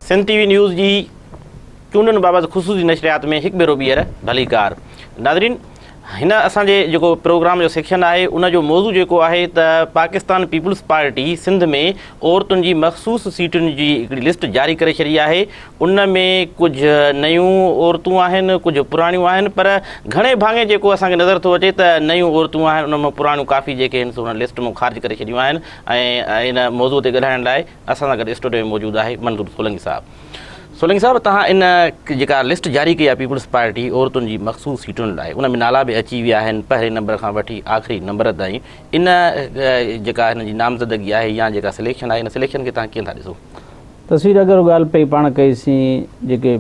سنڌ ٽي V news جي چونڊن بابت خصوصي نشريات ۾ هڪ ڀيرو ٻيهر ڀليڪار ناظرين هن اسان جي جيڪو پروگرام جو سيڪشن آهي ان جو موضوع جيڪو آهي ته پاڪستان پيپلز پارٽي سنڌ ۾ عورتن جي مخصوص سيٽن جي هڪڙي لسٽ جاري ڪري ڇڏي آهي ان ۾ ڪجهه نيون عورتون آهن ڪجهه پراڻيون آهن پر گهڻي ڀاڱي جيڪو اسان کي نظر ٿو اچي ته نيون عورتون آهن ان مان پراڻيون ڪافي جيڪي آهن سو ان لسٽ مان خارج ڪري ڇڏيون آهن ۽ ان موضوع تي ڳالهائڻ لاء اسان سان گڏ اسٽوڊيو ۾ موجود آهي منظور سولنگي صاحب. سولنگي صاحب توهان ان جيڪا لسٽ جاري ڪئي آهي پيپلز پارٽي عورتن جي مخصوص سيٽن لاء ان ۾ نالا به اچي ويا آهن پهرين نمبر کان وٺي آخري نمبر تائين ان جيڪا هن جي نامزدگي آهي يا جيڪا سليڪشن آهي ان سليڪشن کي توهان ڪيئن ٿا ڏسو؟ تصوير اگر ڳالهه پئي پاڻ ڪئي سين جيڪي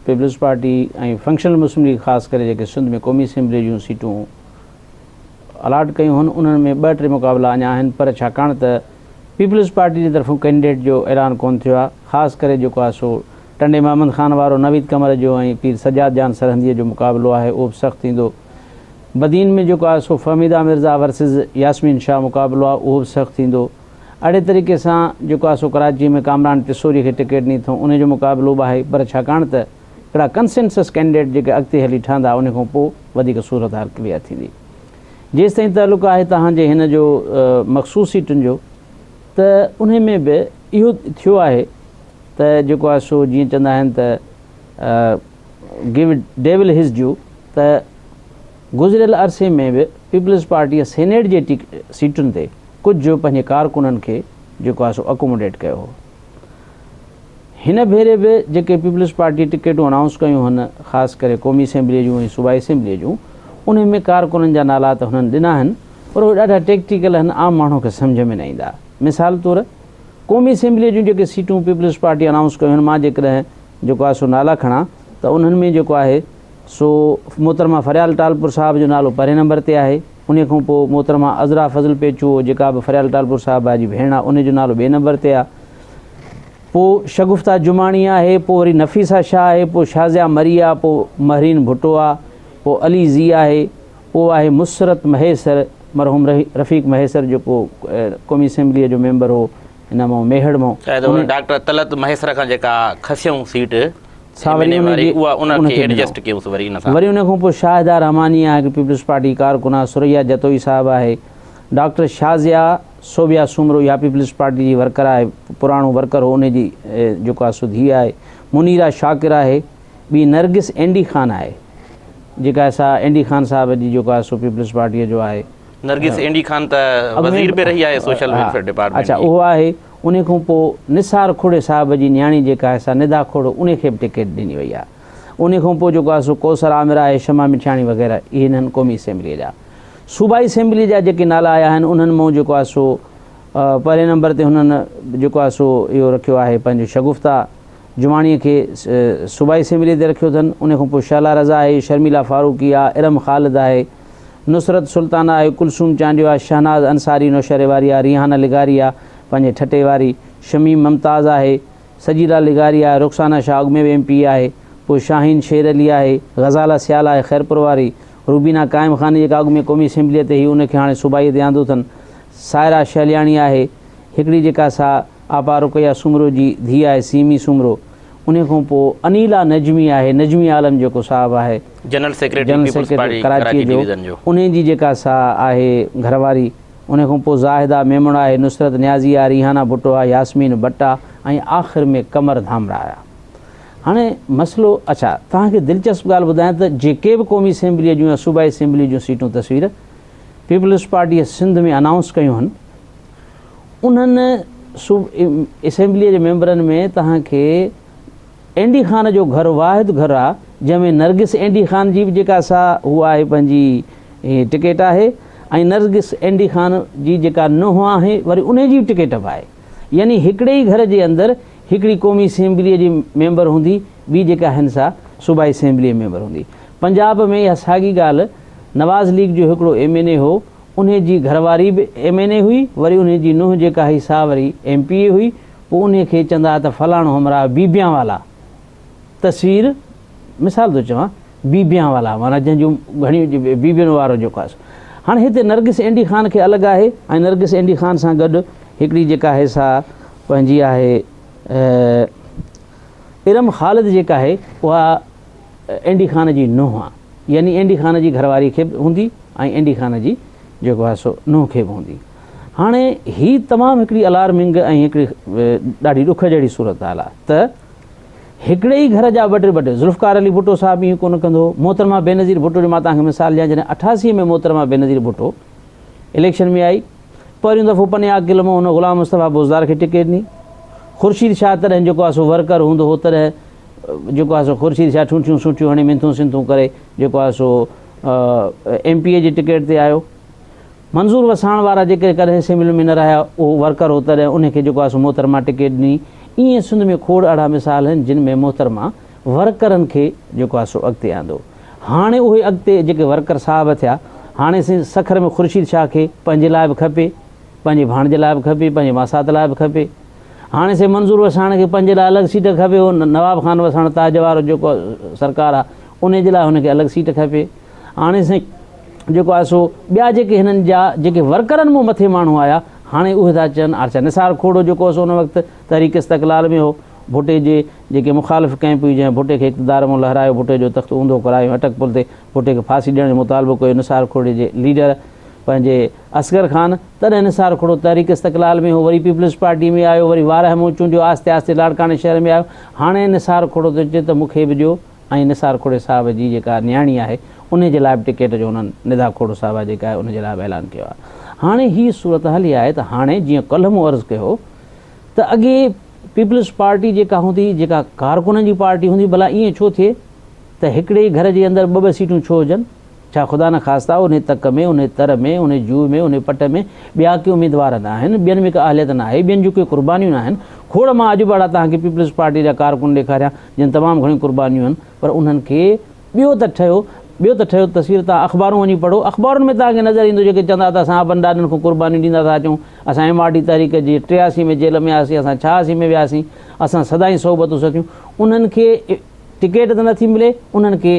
پيپلز پارٽي ۽ فنڪشنل مسلم ليگ خاص ڪري جيڪي سنڌ ۾ قومي اسيمبلي جون سيٽون الاٽ ڪيون هن انهن ۾ ٻه ٽي مقابلا اڃا آهن پر ڇاڪاڻ ته پيپلز پارٽي جي طرفون ڪينڊيڊيٽ جو اعلان ڪونه ٿيو آهي، خاص ڪري جيڪو آهي سو ٽنڊي محمد خان وارو نويد قمر جو ۽ پير سجاد جان سرهنديء جو مقابلو آهي اهو به سخت ٿيندو. بدين ۾ جيڪو آهي سو فهميده مرزا ورسز ياسمين شاهه مقابلو آهي اهو به سخت ٿيندو. اهڙي طريقي سان جيڪو آهي سو ڪراچيء ۾ ڪامران ٽسوري کي ٽڪيٽ ڏني اٿئون انهي جو مقابلو به آهي پر ڇاڪاڻ ته هڪڙا ڪنسينسس ڪينڊيڊيٽ جيڪي اڳتي هلي ٺهندا انهي کان پوء وڌيڪ صورتحال ڪليئر ٿيندي. جيستائين تعلق آهي توهان جي هن جو مخصوص سيٽن جو ته انهي ۾ به اهو ٿيو آهي ته جيڪو آهي سو جيئن چوندا آهن ته گيو ڊيول his due ته گذريل عرصي ۾ به پيپلز پارٽيء سينيٽ جي سيٽن تي ڪجهه پنهنجي ڪارڪنن کي جيڪو آهي سو اڪوموڊيٽ ڪيو هو. هن ڀيري به جيڪي پيپلز پارٽي ٽڪيٽون انائونس ڪيون هن خاص ڪري قومي اسيمبليء جون ۽ صوبائي اسيمبليء جون انهن ۾ ڪارڪنن جا نالا ته هنن ڏنا آهن پر اهي ڏاڍا ٽيڪٽيڪل آهن عام ماڻهو کي سمجهه ۾ نه ايندا مثال طور قومي اسيمبليء جون جيڪي سيٽون پيپلز پارٽي انائونس ڪيون آهن مان جيڪڏهن جيڪو آهي سو نالا کڻان ته انهن ۾ جيڪو آهي سو محترمه فريال ٽالپر صاحب جو نالو پهرين نمبر تي آهي انهي کان پوء محترمه عذرا فضل پيچوهو جيڪا به فريال ٽالپر صاحبه جي ڀيڻ آهي انهي جو نالو ٻئي نمبر تي آهي. پوء شگفته جماڻي آهي، پوء وري نفيسه شاهه آهي، پوء شازيه مري آ، پوء مهرين ڀٽو آ، پوء علي زي آهي، پوء آهي مسرت مهيسر، مرحوم رفيق مهيسر جيڪو قومي اسيمبليء جو ميمبر هو هن مان ميهڙ مان. شايد ان ڊاڪٽر طلعت مهيسر کان جيڪا کسيائون سيٽ ايم اين اي واري اها ان کي ايڊجسٽ ڪيونس وري ان سان. وري ان کان پوء شاهده رحماني آهي هڪ پيپلز پارٽي ڪارڪن آ، ثريا جتوئي صاحب آهي، ڊاڪٽر شازيه سوڀيا سومرو اها پيپلز پارٽي جي ورڪر آهي پراڻو ورڪر هو انهي جي جيڪو آهي سو ڌيء آهي منيرا شاڪر آهي ٻي نرگس اينڊي خان آهي جيڪا سا اينڊي خان صاحب جي جيڪو آهي سو پيپلز پارٽي جو آهي. نرگس اينڊي خان ته وزير به رهي آهي سوشل ويلفيئر ڊپارٽمينٽ جي. اڇا اهو آهي انهي کان پوء نثار کوڙي صاحب جي نياڻي جيڪا آهي سا ندا کوڙو انهي کي به ٽڪيٽ ڏني وئي آهي انهي کان پوء جيڪو آهي سو ڪوثر عامر آهي شمع مٺياڻي وغيره اهي انهن قومي اسيمبلي جا صوبائي اسيمبليء جا جيڪي نالا آيا آهن انهن مون جيڪو آهي سو پهرين نمبر تي هنن جيڪو آهي سو اهو رکيو آهي پنهنجو شگفته جماڻيء کي صوبائي اسيمبليء تي رکيو اٿن ان کان پوء شهلا رضا آهي شرميلا فاروقي آهي ارم خالد آهي نصرت سلطانه آهي ڪلثوم چانڊيو آهي شهناز انصاري نوشهري واري آهي ريحانه لغاري آهي پنهنجي ٺٽي واري شميم ممتاز آهي سجيلا لغاري آهي، رخسانه شاهه اڳ ۾ به ايم پي اي آهي، پوء شاهين شير علي آهي، غزاله سيال آهي خيرپور واري، روبينا قائم خاني جيڪا اڳ ۾ قومي اسيمبليء تي هئي ان کي هاڻي صوبائيء تي آندو اٿن، سائره شهلياڻي آهي، هڪڙي جيڪا سا آپا رقيه سومرو جي ڌيء آهي سيمي سومرو، انهي کان پوء انيلا نجمي آهي، نجمي عالم جيڪو صاحب آهي general secretary general peoples secretary party ڪراچيء ڪراچي جو ڊويزن جو. انهي جي جيڪا سا آهي گهر واري. ان کان پوء زاهده ميمڻ آهي، نصرت نيازي آهي، ريحانه ڀٽو آهي، ياسمين بٽ آهي ۽ آخر ۾ قمر ڌامرا آيا. هاڻي مسئلو اڇا توهان کي دلچسپ ڳالهه ٻڌايان ته جيڪي به قومي اسيمبليء جون يا صوبائي اسيمبليء جون سيٽون تصوير پيپلز پارٽيء سنڌ ۾ انائونس ڪيون هن انهن اسيمبليء جي ميمبرن ۾ توهان کي اينڊي خان جو گهر واحد گهر آ جنهن ۾ نرگس اينڊي خان جي به جيڪا سا هو آهي پنهنجي ٽڪيٽ آهي ۽ نرگس اينڊي خان جي جيڪا نونهن آهي وري انهي جي به ٽڪيٽ به آهي يعني هڪڙي ئي گهر جي اندر هڪڙي قومي اسيمبليء جي ميمبر هوندي ٻي جيڪا هن سا صوبائي اسيمبليء ميمبر هوندي. پنجاب ۾ اها ساڳي ڳالهه نواز ليگ جو هڪڙو ايم اين اي هو انهي جي گهرواري به ايم اين اي هئي وري انهي جي نونهن جيڪا هئي سا وري ايم پي اي هئي پوء انهي کي چوندا ها ته فلاڻو همراهه بيبيان والا، تصوير، مثال ٿو چوان، بيبيان والا معنيٰ جنهن جون گهڻيون بيبين وارو جيڪو آهي سو. هاڻي هتي نرگس اينڊي خان کي الڳ آهي ۽ نرگس اينڊي خان سان گڏ هڪڙي جيڪا آهي سا پنهنجي آهي. ارم خالد جيڪا آهي اها اينڊي خان جي نونهن آ يعني اينڊي خان جي گهر واري کي به هوندي ۽ اينڊي خان جي جيڪو آهي سو نونهن کي به هوندي. هاڻي هي تمام هڪڙي الارمنگ ۽ هڪڙي ڏاڍي ڏک جهڙي صورتحال آ ته هڪڙي ئي گهر جا ٻه ٽي ٻه ٽي ذوالفقار علي ڀٽو صاحب ائين ڪونه ڪندو هو. محترمه بينظير ڀٽو جو مان توهان کي مثال ڏيان جڏهن 88 ۾ محترمه بينظير ڀٽو اليڪشن ۾ آئي پهريون دفعو پني عاقل مان هن غلام مصطفيٰ بوزدار کي ٽڪيٽ ڏني. خورشيد شاهه تڏهن جيڪو آهي سو ورڪر هوندو هو تڏهن جيڪو آهي سو خورشيد شاهه ٺونٺيون سونٺيون هڻي منٿون سنٿون ڪري جيڪو آهي سو ايم پي اي جي ٽڪيٽ تي آيو. منظور وساڻ وارا جيڪي ڪڏهن اسيمبلي ۾ نه رهيا اهو ورڪر هو تڏهن ان کي جيڪو آهي سو محترمه ٽڪيٽ ڏني. ائين سنڌ ۾ کوڙ اهڙا مثال آهن جن ۾ محترمه ورڪرن کي جيڪو آهي سو اڳتي آندو. هاڻي اهي اڳتي جيڪي ورڪر صاحب ٿيا هاڻي سين سکر ۾ خورشيد شاهه کي پنهنجي لاء به کپي پنهنجي ڀاڻجي لاء به کپي پنهنجي ماسات لاء به کپي. هاڻي سين منظور وساڻ کي پنهنجي لاء الڳ سيٽ کپي هو نواب خان وساڻ تاج وارو جيڪو سرڪار آهي انهي جي لاء هن کي الڳ سيٽ کپي. هاڻي سين جيڪو آهي سو ٻيا جيڪي هنن جا جيڪي ورڪرن مون مٿي ماڻهو آيا هاڻي اهي ٿا چون اڇا نثار کوڙو جيڪو هو سو ان وقت تحريڪ استقلال ۾ هو ڀٽي جي جيڪي مخالف ڪئمپ هئي جنهن ڀٽي کي اقتدار مون لهرايو ڀٽي جو تخت اونڌو ڪرايو ۽ اٽڪ پل تي ڀٽي کي ڦاسي ڏيڻ جو مطالبو ڪيو نثار کوڙي جي ليڊر پنهنجي اصغر خان تڏهن نثار کوڙو تحريڪ استقلال ۾ هو وري پيپلز پارٽي ۾ آيو وري وارهه مون چونڊيو آهستي آهستي لاڙڪاڻي شهر ۾ آيو هاڻي نثار کوڙو ٿو چئي ته مون کي به ڏيو ۽ نثار کوڙي صاحب جي جيڪا نياڻي آهي انهي جي لاء به ٽڪيٽ جو انهن ندا کوڙو صاحبه جيڪا آهي ان جي لاء به اعلان ڪيو آهي. هاڻي هي صورتحال اها آهي ته هاڻي جيئن ڪلهه مون عرض ڪيو هو ته اڳي پيپلز پارٽي جيڪا هوندي جيڪا ڪارڪنن جي پارٽي هوندي ڀلا ائين ڇو ٿئي ته هڪڙي ئي گهر جي اندر ٻه ٻه سيٽون ڇو هجن؟ ڇا خدا نخواسته انهي تڪ ۾، انهي تر ۾، انهي جوء ۾، انهي پٽ ۾ ٻيا ڪي اميدوار نه آهن، ٻين ۾ ڪا اهليت نه آهي، ٻين جون ڪي قربانيون نه آهن. کوڙ مان اڄ به اهڙا توهان کي پيپلز پارٽيء جا ڪارڪن ڏيکاريان، جن تمام گهڻيون قربانيون آهن، پر انهن کي ٻيو ته ٺهيو، ٻيو ته ٺهيو تصوير توهان اخبارون وڃي پڙهو، اخبارن ۾ توهان کي نظر ايندو جيڪي چوندا ته اسان ابن ڏاڏن کان قربانيون ڏيندا ٿا اچون، اسان ايم آر ڊي تحريڪ جي 83 ۾ جيل ۾ آياسين، اسان 86 ۾ وياسين، اسان سدائين صحبتون سٺيون، انهن کي ٽڪيٽ ته نٿي ملي، انهن کي.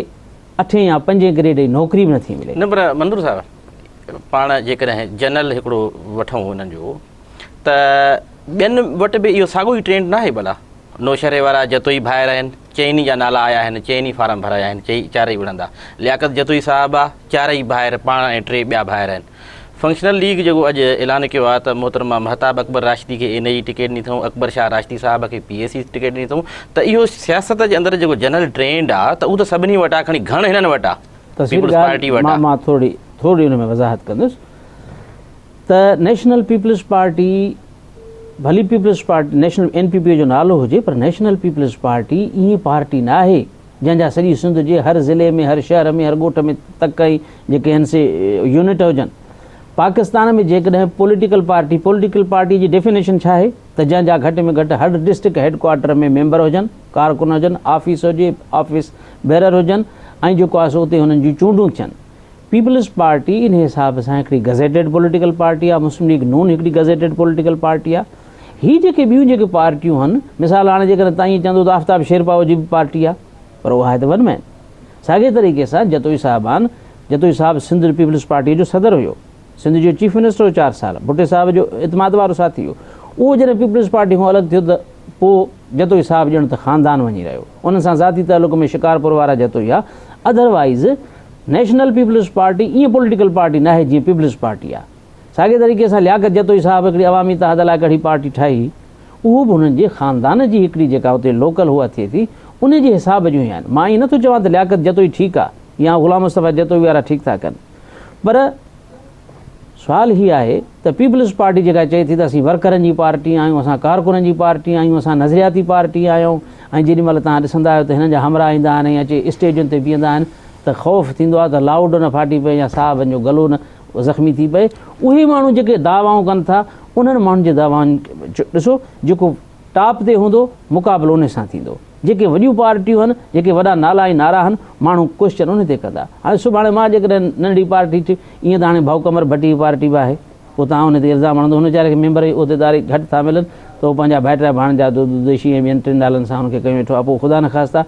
اٺين يا پنجين گريڊ جي نوڪري به نٿي ملي. نه پر منظور صاحب پاڻ جيڪڏهن جنرل هڪڙو وٺون انهن جو ته ٻين وٽ به اهو ساڳيو ئي ٽرينڊ ناهي ڀلا نوشهري وارا جتوئي ڀائر آهن چئني جا نالا آيا آهن چئني فارم ڀرايا آهن چئي چارئي وڙهندا لياقت جتوئي صاحب آ چارئي ڀائر پاڻ ۽ ٽي ٻيا ڀائر آهن فنڪشنل ليگ جيڪو اڄ اعلان ڪيو آهي ته محترمه مهتاب اڪبر راشدي کي اين اي جي ٽڪيٽ ڏني اٿئون، اڪبر شاهه راشدي صاحب کي پي اي سي ٽڪيٽ ڏني اٿئون ته اهو سياست جي اندر جيڪو جنرل ٽرينڊ آهي ته اهو ته سڀني وٽ آهي کڻي گهڻ هنن وٽ آهي تصوير پيپلز پارٽي ڳالهه وٽ مان آهي. مان ٿورڙي ٿورڙي ان ۾ وضاحت ڪندس ته نيشنل پيپلز پارٽي ڀلي peoples party national N P P جو نالو هجي پر نيشنل پيپلز پارٽي ائين پارٽي نه آهي جنهن جا سڄي سنڌ جي هر ضلعي ۾ هر شهر ۾ هر ڳوٺ ۾ تڪ ۽ جيڪي آهن سي يونٽ هجن. پاڪستان ۾ جيڪڏهن پوليٽيڪل پارٽي، پوليٽيڪل پارٽي جي ڊيفينيشن ڇا آهي ته جنهن جا گهٽ ۾ گهٽ هر ڊسٽرڪٽ هيڊ ڪوارٽر ۾ ميمبر هجن، ڪارڪن هجن، آفيس هجي، آفيس بيرر هجن ۽ جيڪو آهي سو اتي هنن جون چونڊون ٿين. پيپلز پارٽي انهي حساب سان هڪڙي گزيٽيڊ پوليٽيڪل پارٽي آهي، مسلم ليگ نون هڪڙي گزيٽيڊ پوليٽيڪل پارٽي آهي. هي جيڪي ٻيون جيڪي پارٽيون هن، مثال هاڻي جيڪڏهن تان ائين چوندو ته آفتاب شيرپائو جي به پارٽي آهي پر اها آهي ته ون مين. ساڳئي طريقي سان جتوئي صاحب آهن، جتوئي صاحب سنڌ پيپلز پارٽيء جو صدر هيو، سنڌ جو چيف منسٽر هيو چار سال، ڀٽي صاحب جو اعتماد وارو ساٿي هيو، اهو جڏهن پيپلز پارٽي کان الڳ ٿيو ته پوء جتوئي صاحب ڄڻ ته خاندان وڃي رهيو، انهن سان ذاتي تعلق ۾ شڪارپور وارا جتوئي ها، اڌروائيز نيشنل پيپلز پارٽي ائين پوليٽيڪل پارٽي ناهي جيئن پيپلز پارٽي آهي. ساڳئي طريقي سان لياقت جتوئي صاحب هڪڙي عوامي اتحاد لاء ڪهڙي پارٽي ٺاهي هئي، اهو به هنن جي خاندان جي هڪڙي جيڪا اتي لوڪل هئا ٿئي ٿي، انهي جي حساب جون ئي آهن. مان ائين نٿو چوان ته لياقت جتوئي ٺيڪ آ يا غلام مصطفيٰ جتوئي وارا ٺيڪ ٿا ڪن پر سوال هي آهي ته پيپلز پارٽي جيڪا چئي ٿي ته اسين ورڪرن جي پارٽي آهيون، اسان ڪارڪنن جي پارٽي آهيون، اسان نظرياتي پارٽي آهيون ۽ جيڏي مهل توهان ڏسندا آهيو ته هنن جا همراهه ايندا آهن ۽ اچي اسٽيجن تي بيهندا آهن ته خوف ٿيندو آهي ته لائوڊ نه ڦاٽي پئي يا صاحبن جو گلو نه زخمي ٿي پئي. اهي ماڻهو جيڪي دعوائون ڪن ٿا انهن ماڻهن جي دعوائن ڏسو جيڪو ٽاپ تي هوندو مقابلو انهي سان ٿيندو. جيڪي وڏيون پارٽيون هن، جيڪي وڏا نالا ۽ نعرا هن، ماڻهو ڪوئسچن انهي تي ڪندا. هاڻي سڀاڻي مان جيڪڏهن ننڍڙي پارٽي ٺھي، ائين ته هاڻي ڀائو قمر ڀٽي جي پارٽي به آهي، پوء توهان انهي تي الزام هڻندو، هن ويچاري کي ميمبر ۽ عهديدار ئي گهٽ ٿا ملن ته هو پنهنجا ڀائٽيا ڀاڻيجا دودو ديشي ۽ ٻين ٽن نالن سان هن کي ڪيون ويٺو آهي، پوء خدا نخواسته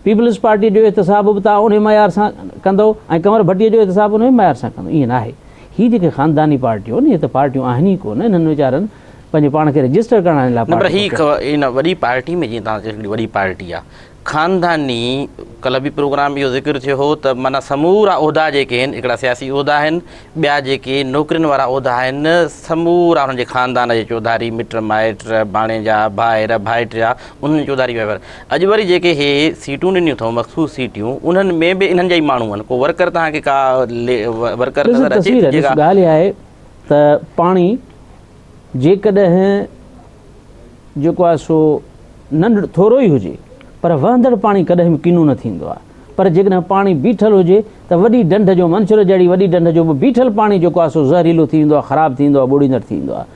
پيپلز پارٽيء جو احتساب به توهان انهي معيار سان ڪندؤ ۽ قمر ڀٽيء جو احتساب انهي معيار سان ڪندؤ، ائين ناهي. هي جيڪي خانداني پارٽيون آهن، اهي ته پارٽيون آهن ئي ڪونه، انهن ويچارن پنهنجي پاڻ کي رجسٽر ڪرائڻ لاء نه پر هي ان وڏي پارٽي ۾ جيئن توهان چيو هڪڙي وڏي پارٽي آهي خانداني ڪلهه به پروگرام اهو ذڪر ٿيو هو ته معنيٰ سمورا عهدا جيڪي آهن هڪڙا سياسي عهدا آهن ٻيا جيڪي نوڪرين وارا عهدا آهن سمورا انهن جي خاندان جي چوڌاري مٽ مائٽ ڀاڻيجا ڀائر ڀائٽيا انهن جي چوڌاري ويا اڄ وري جيڪي هي سيٽون ڏنيون اٿئون مخصوص سيٽيون انهن ۾ به انهن جا ئي ماڻهو آهن ڪو ورڪر توهان کي ڪا ورڪر نظر اچي ٿي جيڪا ڳالهه اها آهي ته پاڻي جيڪڏهن جيڪو آهي سو ننڍڙو ٿورو ئي هجي پر وهندڙ پاڻي ڪڏهن به ڪنو نه ٿيندو آهي پر جيڪڏهن پاڻي بيٺل هجي ته وڏي ڍنڍ جو منڇر جهڙي وڏي ڍنڍ جو به بيٺل پاڻي جيڪو آهي سو زهريلو ٿي ويندو آهي خراب ٿي ويندو آهي ٻوڙيندڙ ٿي ويندو آهي.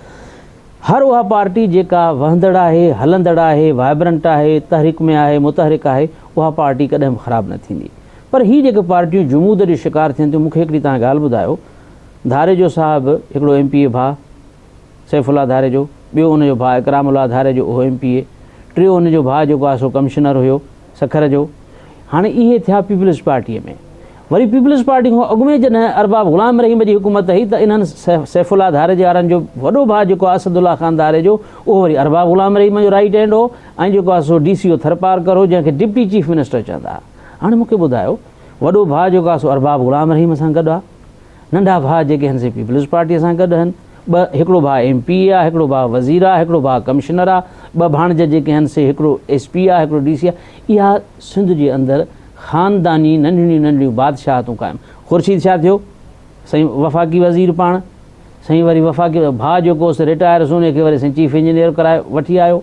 هر اها پارٽي جيڪا وهندڙ آهي هلندڙ آهي وائبرنٽ آهي تحريڪ ۾ آهي متحرڪ آهي اها پارٽي ڪڏهن به خراب نه ٿيندي پر هي جيڪي پارٽيون جمود جو شڪار ٿين ٿيون مون کي هڪڙي توهان ڳالهه ٻڌايو ڌاريجو صاحب هڪڙو ايم پي اي ڀاء سيف الله ڌاريجو، ٻيو ان جو ڀاء اڪرام الله ڌاريجو اهو ايم پي اي، ٽيو ان جو ڀاء جيڪو آهي سو ڪمشنر هيو سکر جو. هاڻي اهي ٿيا پيپلز پارٽيء ۾. وري پيپلز پارٽي کان اڳ ۾ جڏهن ارباب غلام رحيم جي حڪومت هئي ته انهن سيف الله ڌاريجي وارن جو وڏو ڀاء جيڪو آهي اسد الله خان ڌاريجو اهو وري ارباب غلام رحيم جو رائيٽ هينڊ هو ۽ جيڪو آهي سو ڊي سي او ٿرپارڪر هو جنهن کي ڊپٽي چيف منسٽر چوندا ها. هاڻي مون کي ٻڌايو وڏو ڀاء جيڪو آهي سو ارباب غلام رحيم سان گڏ آهي. ننڍا ڀاء جيڪي هن سي پيپلز پارٽيء سان گڏ هن، ٻه، هڪڙو ڀاء ايم پي اي آ، هڪڙو ڀاء وزير آ، هڪڙو ڀاء ڪمشنر آ، ٻه ڀاڻج جيڪي هن سي هڪڙو ايس پي آ، هڪڙو ڊي سي آ، اها سنڌ جي اندر خانداني ننڍڙيون ننڍڙيون بادشاهتون قائم. خورشيد شاهه ٿيو سائين وفاقي وزير پاڻ، سائين وري وفاقي ڀاء جيڪو هوس رٽائر سوني کي وري سائين چيف انجنيئر ڪرائي وٺي آيو.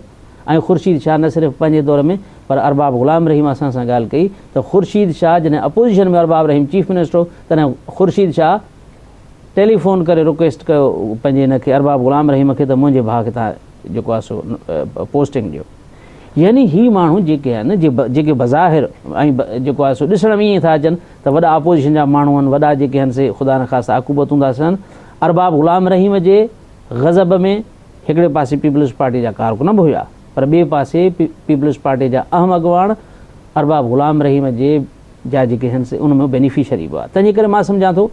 ۽ خورشيد شاهه نه صرف پنهنجي دور ۾ پر ارباب غلام رحيم اسان سان ڳالهه ڪئي ته خورشيد شاهه جڏهن اپوزيشن ۾ ارباب رحيم چيف منسٽر هو تڏهن خورشيد شاهه ٽيلي فون ڪري رڪويسٽ ڪيو پنهنجي هن کي ارباب غلام رحيم کي ته منهنجي ڀاء کي توهان جيڪو آهي سو پوسٽنگ ڏيو يعني هي ماڻهو جيڪي آهن جيڪي بظاهر ۽ جيڪو آهي سو ڏسڻ ۾ ائين ٿا اچن ته وڏا اپوزيشن جا ماڻهو آهن وڏا جيڪي آهن سي خدا نخواسته عقوبتون ٿا سهن ارباب غلام رحيم جي غضب ۾ هڪڙي پاسي پيپلز پارٽي جا ڪارڪن به هيا پر ٻئي پاسي پيپلز پارٽي جا اهم اڳواڻ ارباب غلام رحيم جي جا جيڪي هن سي ان ۾ بينيفيشري به هئا تنهن جي ڪري مان سمجهان ٿو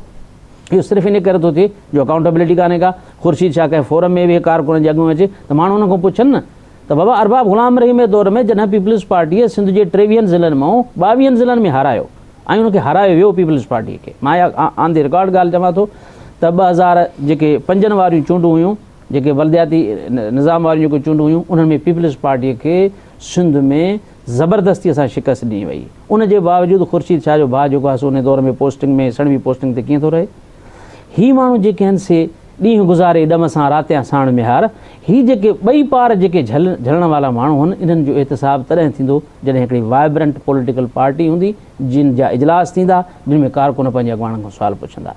اهو صرف ان ڪري ٿو ٿئي جو اڪائونٽبلٽي ڪانهي ڪا خورشيد شاهه ڪنهن فورم ۾ ويهي ڪارڪنن جي اڳيون اچي ته ماڻهو انهن کان پڇن نه ته بابا ارباب غلام رحيم جي دور ۾ جڏهن پيپلز پارٽيء سنڌ جي ٽيويهن ضلعن مان ٻاويهن ضلعن ۾ هارايو ۽ ان کي هارايو ويو پيپلز پارٽيء کي مان اها آن the record ڳالهه چوان ٿو ته 2000 جيڪي پنجن واريون چونڊون هيون جيڪي بلدياتي نظام واريون جيڪي چونڊون هيون انهن ۾ پيپلز پارٽيء کي سنڌ ۾ زبردستيء سان شڪست ڏني وئي ان جي باوجود خورشيد شاهه جو ڀاء جيڪو آهي سو ان دور ۾ پوسٽنگ ۾ سڻڀي پوسٽنگ تي ڪيئن ٿو رهي هي ماڻهو جيڪي آهن سي ڏينهن گذاري ڏم سان راتيان ساڻ ميهار هي جيڪي ٻئي پار جيڪي جهل جهلڻ والا ماڻهو هن انهن جو احتساب تڏهن ٿيندو جڏهن هڪڙي وائبرنٽ پوليٽيڪل پارٽي هوندي جن جا اجلاس ٿيندا جن ۾ ڪارڪن پنهنجي اڳواڻن کان سوال پڇندا.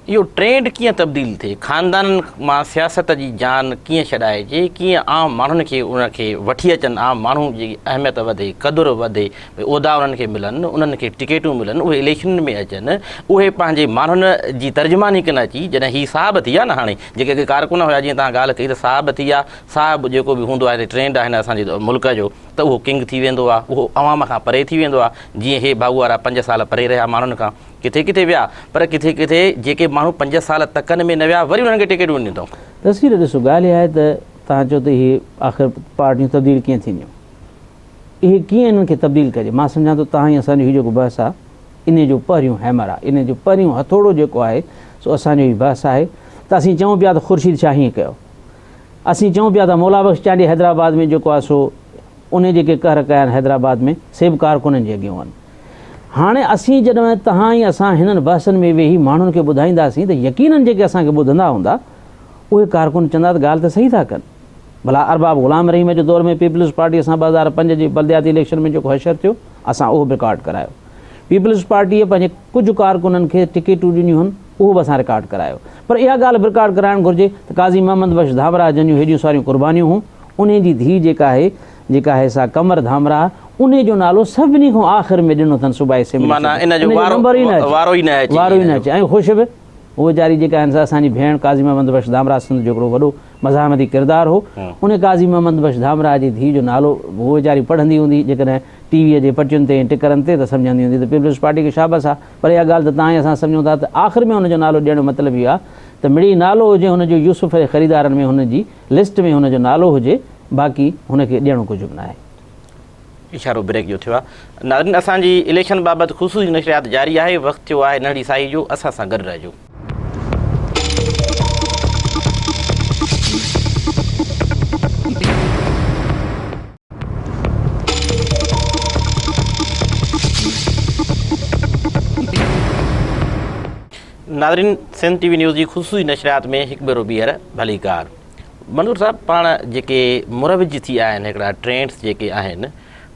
اهو ٽرينڊ ڪيئن تبديل ٿئي؟ خاندانن مان سياست جي جان ڪيئن ڇڏائجي؟ ڪيئن عام ماڻهن کي ان کي وٺي اچن؟ عام ماڻهو جي اهميت وڌي، قدر وڌي، ڀئي عهدا انهن کي ملن، انهن کي ٽڪيٽون ملن، اهي اليڪشنن ۾ اچن، اهي پنهنجي ماڻهن جي ترجماني ڪن اچي، جڏهن هي صاحب ٿي ويا نه هاڻي جيڪي اڳي ڪارڪن هيا جيئن توهان ڳالهه ڪئي ته صاحب ٿي ويا، صاحب جيڪو به هوندو آهي ٽرينڊ آهي هن اسان جي ملڪ جو ته اهو ڪنگ ٿي ويندو آهي، اهو عوام کان پري ٿي ويندو آهي، جيئن هي ڀاڳو وارا پنج سال پري رهيا ماڻهن کان. ڪٿي ڪٿي ويا پر ڪٿي ڪٿي جيڪي ماڻهو پنج سال تڪن ۾ نه ويا وري انهن کي ٽڪيٽون ڏنيون اٿئون. تصوير ڏسو ڳالهه اها آهي ته توهان چئو ته اهي آخر پارٽيون تبديل ڪيئن ٿينديون اهي ڪيئن انهن کي تبديل ڪجي مان سمجهان ٿو توهان ۽ اسان جو هي جيڪو بحث آهي انهي جو پهريون هيمر آهي انهي جو پهريون هٿوڙو جيڪو آهي سو اسان جو هي بحث آهي ته اسين چئون پيا ته خورشيد شاهه هيئن ڪيو اسين چئون پيا ته مولا بخش چانڊيي حيدرآباد ۾ جيڪو آهي سو انهي جيڪي قهر ڪيا آهن حيدرآباد ۾ سي به ڪارڪنن جي اڳيون آهن. هاڻي اسين جڏهن توهان ۽ اسان هنن بحثن ۾ ويهي ماڻهن کي ٻڌائينداسين ته يقيناً جيڪي اسان کي ٻڌندا هوندا اهي ڪارڪن چوندا ته ڳالهه ته صحيح ٿا ڪن. ڀلا ارباب غلام رحيم جي دور ۾ پيپلز پارٽيء سان 2005 جي بلدياتي اليڪشن ۾ جيڪو حشر ٿيو اسان اهو به رڪارڊ ڪرايو. پيپلز پارٽيء پنهنجي ڪجهه ڪارڪنن کي ٽڪيٽون ڏنيون هن اهو به اسان رڪارڊ ڪرايو. پر اها ڳالهه به رڪارڊ ڪرائڻ گهرجي ته قاضي محمد بخش ڌامراهه جن جون هيڏيون ساريون قربانيون هون انهي جي ڌيء جيڪا آهي جيڪا آهي سا قمر ڌامراهه، انهي جو نالو سڀني کان آخر ۾ ڏنو اٿن صوبائي اسيمبلي معنيٰ ان جو نمبر ئي نه اچي، وارو ئي نه اچي، وارو ئي نه اچي ۽ خوش به هوء ويچاري جيڪا آهن سا اسان جي ڀيڻ قاضي محمد بخش ڌامراهه سنڌ جو هڪڙو وڏو مزاحمتي ڪردار هو، انهي قاضي محمد بخش ڌامراهه جي ڌيء جو نالو هوء ويچاري پڙهندي هوندي جيڪڏهن ٽي ويء جي پٽين تي ۽ ٽڪرن تي ته سمجهندي هوندي ته پيپلز پارٽي کي شابس آ پر اها ڳالهه ته توهان ۽ اسان سمجهون ٿا ته آخر ۾ ان جو نالو ڏيڻ جو مطلب اهو آ ته. ته مڙئي نالو هجي هن جو يوسف جي خريدارن ۾ هن جي لسٽ ۾ هن جو نالو هجي باقي هن کي ڏيڻو ڪجهه به ناهي. اشارو بريڪ جو ٿيو آهي. ناظرين اسان جي اليڪشن بابت خصوصي نشريات جاري آهي وقت ٿيو آهي ننڍڙي ساهي جو اسان سان گڏ رهجو. ناظرين سنڌ ٽي وي نيوز جي خصوصي نشريات ۾ هڪ ڀيرو ٻيهر ڀليڪار منظور صاحب پاڻ جيڪي مروج ٿي آيا آهن هڪڙا ٽرينڊس جيڪي آهن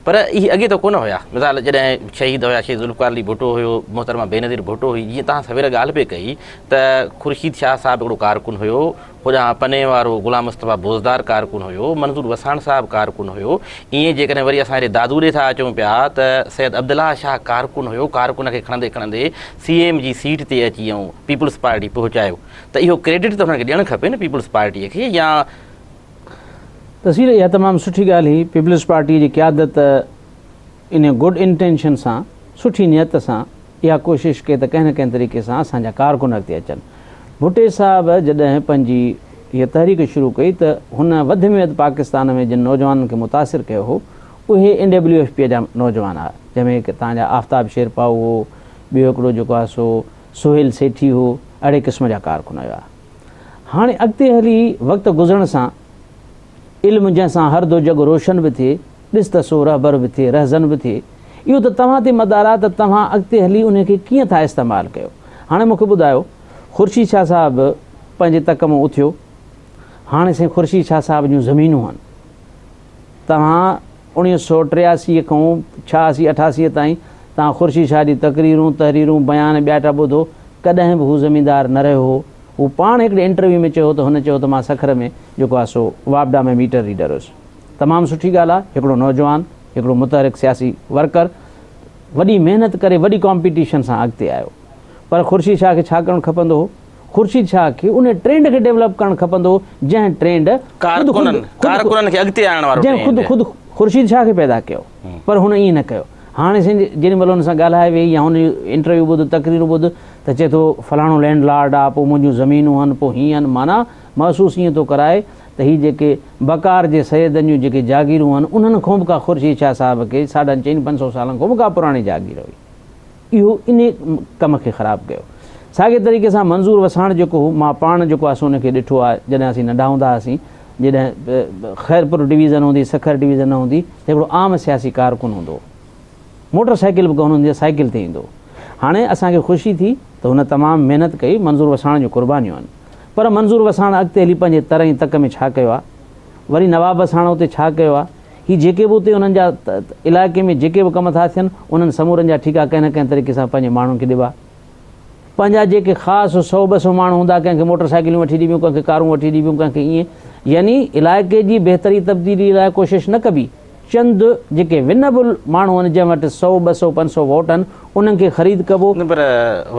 پر اهي اڳي ته ڪونه هيا مثال جڏهن شهيد هيا شهيد ذوالفقار علي ڀٽو هيو محترمه بينظير ڀٽو هئي جيئن تهان سوير ڳالهه پئي ڪئي ته خورشيد شاهه صاحب هڪڙو ڪارڪن هيو هوڏانهن پني وارو غلام مصطفيٰ بوزدار ڪارڪن هيو، منظور وساڻ صاحب ڪارڪن هيو، ائين جيڪڏهن وري اسان هيڏي دادو ڏي ٿا اچون پيا ته سيد عبدالله شاهه ڪارڪن هيو، ڪارڪن کي کڻندي کڻندي سي ايم جي سيٽ تي اچي ۽ پيپلز پارٽي پهچايو ته اهو ڪريڊٽ ته هنن کي ڏيڻ کپي نه پيپلز پارٽيء کي يا. تصوير اها تمام سٺي ڳالهه هئي، پيپلز پارٽيء جي قيادت ان گڊ انٽينشن سان، سٺي نيت سان، اها ڪوشش ڪئي ته ڪنهن نه ڪنهن طريقي سان اسان جا ڪارڪن اڳتي اچن. ڀٽي صاحب جڏهن پنهنجي هيء تحريڪ شروع ڪئي ته هن وڌ ۾ وڌ پاڪستان ۾ جن نوجوانن کي متاثر ڪيو هو اهي اين ڊبليو ايف پيء جا نوجوان هئا جنهن ۾ هڪ تان جا آفتاب شيرپائو هو، ٻيو هڪڙو جيڪو آهي سو سهيل سيٺي هو، اهڙي قسم جا ڪارڪن هيا. هاڻي اڳتي هلي وقت گذرڻ سان علم جنهن سان هر دو جڳ روشن به ٿئي، ڏس ته سو رهبر به ٿئي، رهزن به ٿئي. اهو ته توهان تي مدار آهي ته توهان اڳتي هلي انهي کي ڪيئن ٿا استعمال ڪيو. هاڻي مون کي ٻڌايو، خورشيد شاهه صاحب پنهنجي تڪ مان اٿيو، هاڻي سائين خورشيد شاهه صاحب جون زمينون هن. توهان اوڻيهه سو ٽياسي کان ڇهاسي اٺاسي تائين توهان خورشيد شاهه جي تقريرون، تحريرون، بيان ٻيا ٽا ٻڌو، ڪڏهن به هو زميندار نه رهيو هو. هو پاڻ هڪڙي انٽرويو ۾ چيو هو ته هن چيو ته مان سکر ۾ جيڪو آهي سو واپڊا ۾ ميٽر ريڊر هيس. تمام سٺي ڳالهه آهي، هڪڙو نوجوان، هڪڙو متحرڪ سياسي ورڪر وڏي محنت ڪري وڏي ڪامپيٽيشن سان اڳتي آيو. پر خورشيد شاهه کي ڇا ڪرڻ کپندو هو؟ خورشيد شاهه کي ان ٽرينڊ کي ڊيولپ ڪرڻ کپندو هو جنهن ٽرينڊ خود خود ڪارڪنن کي اڳتي آڻڻ وارو جنهن خود خود خورشيد شاهه کي پيدا ڪيو پر هن ائين نه ڪيو. هاڻي سائين جيڏي مهل هن سان ڳالهائي ويهي يا هن جو انٽرويو ٻڌ تقريرون ٻڌ ته چئي ٿو فلاڻو لينڊ لارڊ آ پوء منهنجون زمينون هن پوء هيئن هن معنيٰ محسوس ائين ٿو ڪرائي ته هي جيڪي بڪار جي سيدن جون جيڪي جاگيرون هن انهن کان به ڪا خورشيد شاهه صاحب کي ساڍن چئن پنج سئو سالن کان به ڪا پراڻي جاگير هئي. اهو انهي ڪم کي خراب ڪيو. ساڳئي طريقي سان منظور وساڻ جيڪو هو مان پاڻ جيڪو آهي سو ان کي ڏٺو آهي جڏهن اسين ننڍا هوندا هئاسين جڏهن خيرپور ڊويزن هوندي سکر ڊويزن نه هوندي ته هڪڙو عام سياسي ڪارڪن هوندو هو. موٽر سائيڪل به ڪونه هوندي هئي سائيڪل تي ايندو هو. هاڻي اسان کي خوشي ٿي ته هن تمام محنت ڪئي منظور وساڻ جون قربانيون آهن. پر منظور وساڻ اڳتي هلي پنهنجي تر ۽ تڪ ۾ ڇا ڪيو آهي؟ وري نواب وساڻ اتي ڇا ڪيو آهي؟ هي جيڪي به اتي انهن جا علائقي ۾ جيڪي به ڪم ٿا ٿين انهن سمورن جا ٺيڪا ڪنهن نه ڪنهن طريقي سان پنهنجي ماڻهن کي ڏبا. پنهنجا جيڪي خاص سئو ٻه سئو ماڻهو هوندا ڪنهن کي موٽر سائيڪليون وٺي ڏبيون ڪنهن کي ڪارون وٺي ڏبيون ڪنهن کي ائين يعني علائقي جي بهتري تبديلي لاء ڪوشش نه ڪبي. چند جيڪي ونبل ماڻهو آهن جنهن وٽ سئو ٻه سئو پنج سئو ووٽ آهن انهن کي خريد ڪبو. نه پر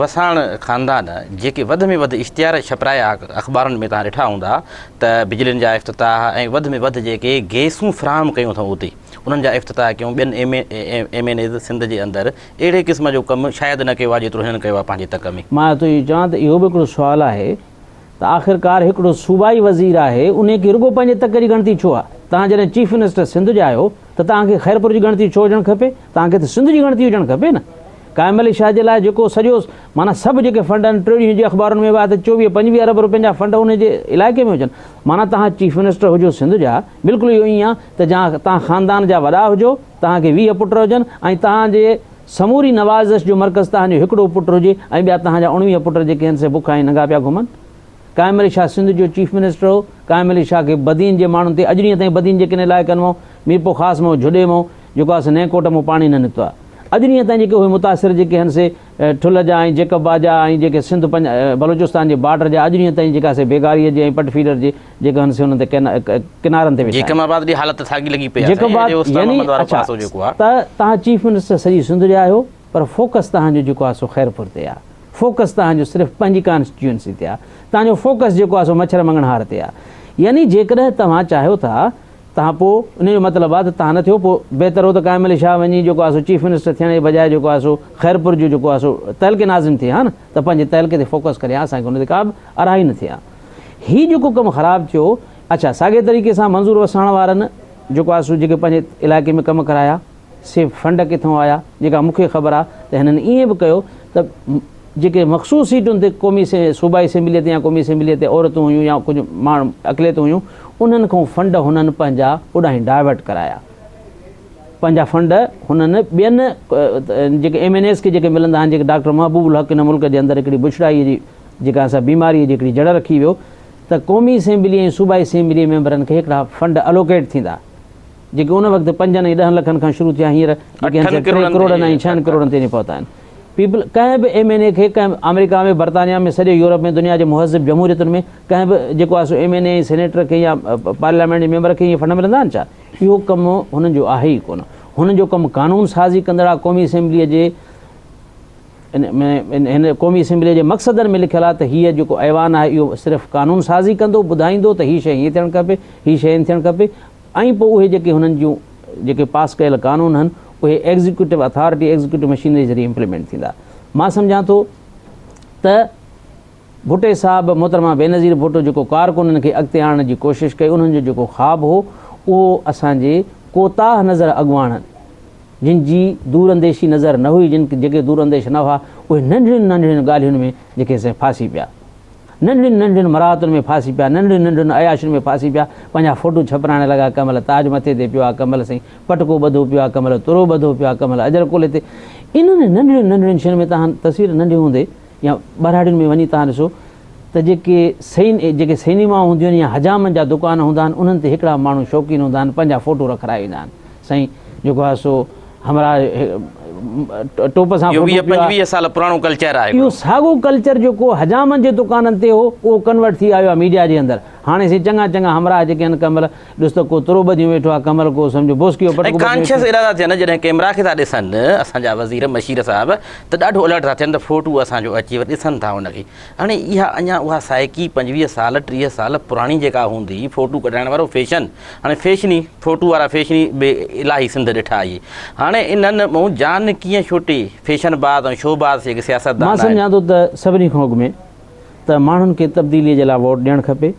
وساڻ خاندان جيڪي وڌ ۾ وڌ اشتهار ڇپرايا اخبارن ۾ توهان ڏٺا هوندا ته بجلين جا افتتاح ۽ وڌ ۾ وڌ جيڪي گيسون فراهم ڪيون اٿئون اتي انهن جا افتتاح ڪيون ٻين ايم اين ايز سنڌ جي اندر اهڙي قسم جو ڪم شايد نه ڪيو آهي جيترو هنن ڪيو آهي پنهنجي تڪ ۾. مان ٿو اهو چوان ته اهو به هڪڙو سوال آهي ته آخرڪار هڪڙو صوبائي وزير آهي انهي کي رڳو پنهنجي تڪ جي ڳڻتي ڇو آهي؟ توهان جڏهن چيف منسٽر سنڌ جا آهيو ته توهان کي خيرپور جي ڳڻتي ڇو هجڻ کپي؟ توهان کي ته سنڌ جي ڳڻتي هجڻ کپي نه. قائم علي شاهه جي لاء جيڪو سڄو معنيٰ سڀ جيڪي فنڊ آهن ٽيون ڏينهن جي اخبارن ۾ به آهي ته چوويهه پنجويهه ارب روپين جا فنڊ انهي جي علائقي ۾ هجن معنيٰ توهان چيف منسٽر هجو سنڌ جا بلڪل اهو ائين آهي ته جا توهان خاندان جا وڏا هجو توهان کي 20 پٽ هجن ۽ توهان جي سموري نوازش جو مرڪز توهان جو هڪڙو پٽ هجي ۽ ٻيا توهان جا 19 پٽ جيڪي آهن سي بک ۽ ننگا پيا گهمن. قائم علي شاهه سنڌ جو چيف منسٽر هو. قائم علي شاهه کي بدين جي ماڻهن تي اڄ ڏينهن تائين بدين جي ڪن علائقن مان، ميرپورخاص مان، جهڏي مان، جيڪو آهي سو نئين ڪوٽ مان پاڻي نه نڪتو آهي. اڄ ڏينهن تائين جيڪي اهي متاثر جيڪي آهن سي ٺلهه جا ۽ جيڪب آباد جا ۽ جيڪي سنڌ بلوچستان جي بارڊر جا اڄ ڏينهن تائين جيڪا سي بيگاريء جي ۽ پٽ فيڊر جي جيڪي آهن سي انهن تي ڪنارن تي ويٺا آهن. جيڪب آباد جي حالت ساڳي لڳي پئي آهي جيڪب سائين آباد اهڙي اوستا يعني محمد وارو اڇا پاسو جيڪو آهي. ته توهان چيف منسٽر سڄي سنڌ جا آهيو پر فوڪس توهان جو جيڪو آهي سو خيرپور تي آهي. فوڪس توهان جو صرف پنهنجي ڪانسٽيٽيوئنسي تي آهي. توهان جو فوڪس جيڪو آهي سو مڇر مڱڻهار تي آهي. يعني جيڪڏهن توهان چاهيو ٿا تهان پوء ان جو مطلب آهي ته تهان نه ٿيو پوء بهتر هو ته قائم علي شاهه وڃي جيڪو آهي سو چيف منسٽر ٿيڻ جي بجاء جيڪو آهي سو خيرپور جو جيڪو آهي سو تعلقي ناظم ٿئي ها نه ته پنهنجي تعلقي تي فوڪس ڪري ها اسان کي ان تي ڪا به ارهائي نه ٿئي ها هي جيڪو ڪم خراب ٿيو اڇا ساڳئي طريقي سان منظور وساڻ وارن جيڪو آهي سو جيڪي پنهنجي علائقي ۾ ڪم ڪرايا سي فنڊ ڪٿان آيا جيڪا مون کي خبر آهي ته هنن ائين به ڪيو ته جيڪي مخصوص سيٽن تي قومي صوبائي اسيمبليء تي يا قومي اسيمبليء تي عورتون هيون يا ڪجهه ماڻهو اقليتون هيون انهن کان فنڊ هنن پنهنجا اوڏانهن ڊائيورٽ ڪرايا پنهنجا فنڊ هنن ٻين جيڪي ايم اين ايز کي جيڪي ملندا آهن جيڪي ڊاڪٽر محبوب الحق هن ملڪ جي اندر هڪڙي بڇڙائيء جي جيڪا سا بيماريء جي هڪڙي جڙ رکي ويو ته قومي اسيمبلي ۽ صوبائي اسيمبلي ميمبرن کي هڪڙا فنڊ الوڪيٽ ٿيندا جيڪي ان وقت پنجن ۽ ڏهن لکن کان شروع ٿيا هينئر جيڪي آهن سي ٽي ڪروڙن ۽ ڇهن ڪروڙن تي وڃي پهتا آهن. پيپل ڪنهن به ايم اين اي کي ڪنهن به آمريڪا ۾ برطانيا ۾ سڄي يورپ ۾ دنيا جي مهذب جمهوريتن ۾ ڪنهن به جيڪو آهي سو ايم اين اي ۽ سينيٽر کي يا پارليامينٽ جي ميمبر کي ائين فنڊ ملندا آهن ڇا؟ اهو ڪم هنن جو آهي ئي ڪونه. هنن جو ڪم قانون سازي ڪندڙ آهي قومي اسيمبليء جي ان ۾ هن قومي اسيمبليء جي مقصدن ۾ لکيل آهي ته هيء جيڪو ايوان آهي اهو صرف قانون سازي ڪندو ٻڌائيندو ته هي شيء هيئن ٿيڻ کپي هي شيء هيئن ٿيڻ کپي ۽ پوء اهي جيڪي هنن جون جيڪي پاس ڪيل قانون هن اهي ايگزيڪيوٽو اٿارٽي ايگزيڪيوٽو مشينري ذريعي امپليمينٽ ٿيندا. مان سمجهان ٿو ته ڀٽي صاحب محترمه بينظير ڀٽو جيڪو ڪارڪنن کي اڳتي آڻڻ جي ڪوشش ڪئي انهن جو جيڪو خواب هو اهو اسان جي ڪوتاهه نظر اڳواڻن جن جي دور انديشي نظر نه هئي جن جيڪي دور انديش نه هئا اهي ننڍڙين ننڍڙين ڳالهين ۾ جيڪي سي ڦاسي پيا. ننڍڙين ننڍڙين مراعتن ۾ ڦاسي پيا، ننڍڙين ننڍڙين عياشين ۾ ڦاسي پيا، پنهنجا فوٽو ڇپرائڻ لڳا، ڪنهن مهل تاج مٿي تي پيو آ، ڪنهن مهل سائين پٽڪو ٻڌو پيو آ، ڪنهن مهل ترو ٻڌو پيو آ، ڪنهن مهل اجرڪ ڪلهي تي. انهن ننڍڙين ننڍڙين شين ۾ توهان تصوير ننڍي هوندي يا ٻهراڙين ۾ وڃي توهان ڏسو ته جيڪي سين جيڪي سئنيمائون هونديون آهن يا حجامن جا دڪان هوندا آهن انهن تي هڪڙا ماڻهو شوقين هوندا آهن پنهنجا فوٽو رکرائي ويندا آهن سائين جيڪو آهي سو همراهه ٽوپ سان اهو فوٽو ويهه پيو آهي. پنجويهه سال پراڻو ڪلچر آهي اهو هڪڙو. ساڳو ڪلچر جيڪو حجامن جي دڪانن تي هو اهو ڪنورٽ ٿي آيو آهي ميڊيا جي اندر. هاڻي سائين چڱا چڱا همراهه جيڪي آهن ڪنهن مهل ڏس ته ڪو ترو ٻڌيون ويٺو آهي ڪنهن مهل ڪو سمجهو بوسڪي جو ۽ پٽڪو ٻڌيون ڪانشس ويٺو. اهڙا ٿا ٿين جڏهن ڪيمرا کي ٿا ڏسن اسان جا وزير مشير صاحب ته ڏاڍو الرٽ ٿا ٿين ته فوٽو اسان جو اچي وري ڏسن ٿا ان کي هاڻي اها اڃا اها سائيڪي 25 سال 30 سال پراڻي جيڪا هوندي فوٽو ڪڍائڻ وارو فيشن هاڻي فيشني فوٽو وارا فيشني به الاهي سنڌ ڏٺا اهي هاڻي انهن مون جان ڪيئن ڇٽي فيشن باز ۽ شو باز جيڪي سياستدان مان آهن. سمجهان ٿو ته سڀني کان اڳ ۾ ته ماڻهن کي تبديلي جي لاء ووٽ ڏيڻ کپي.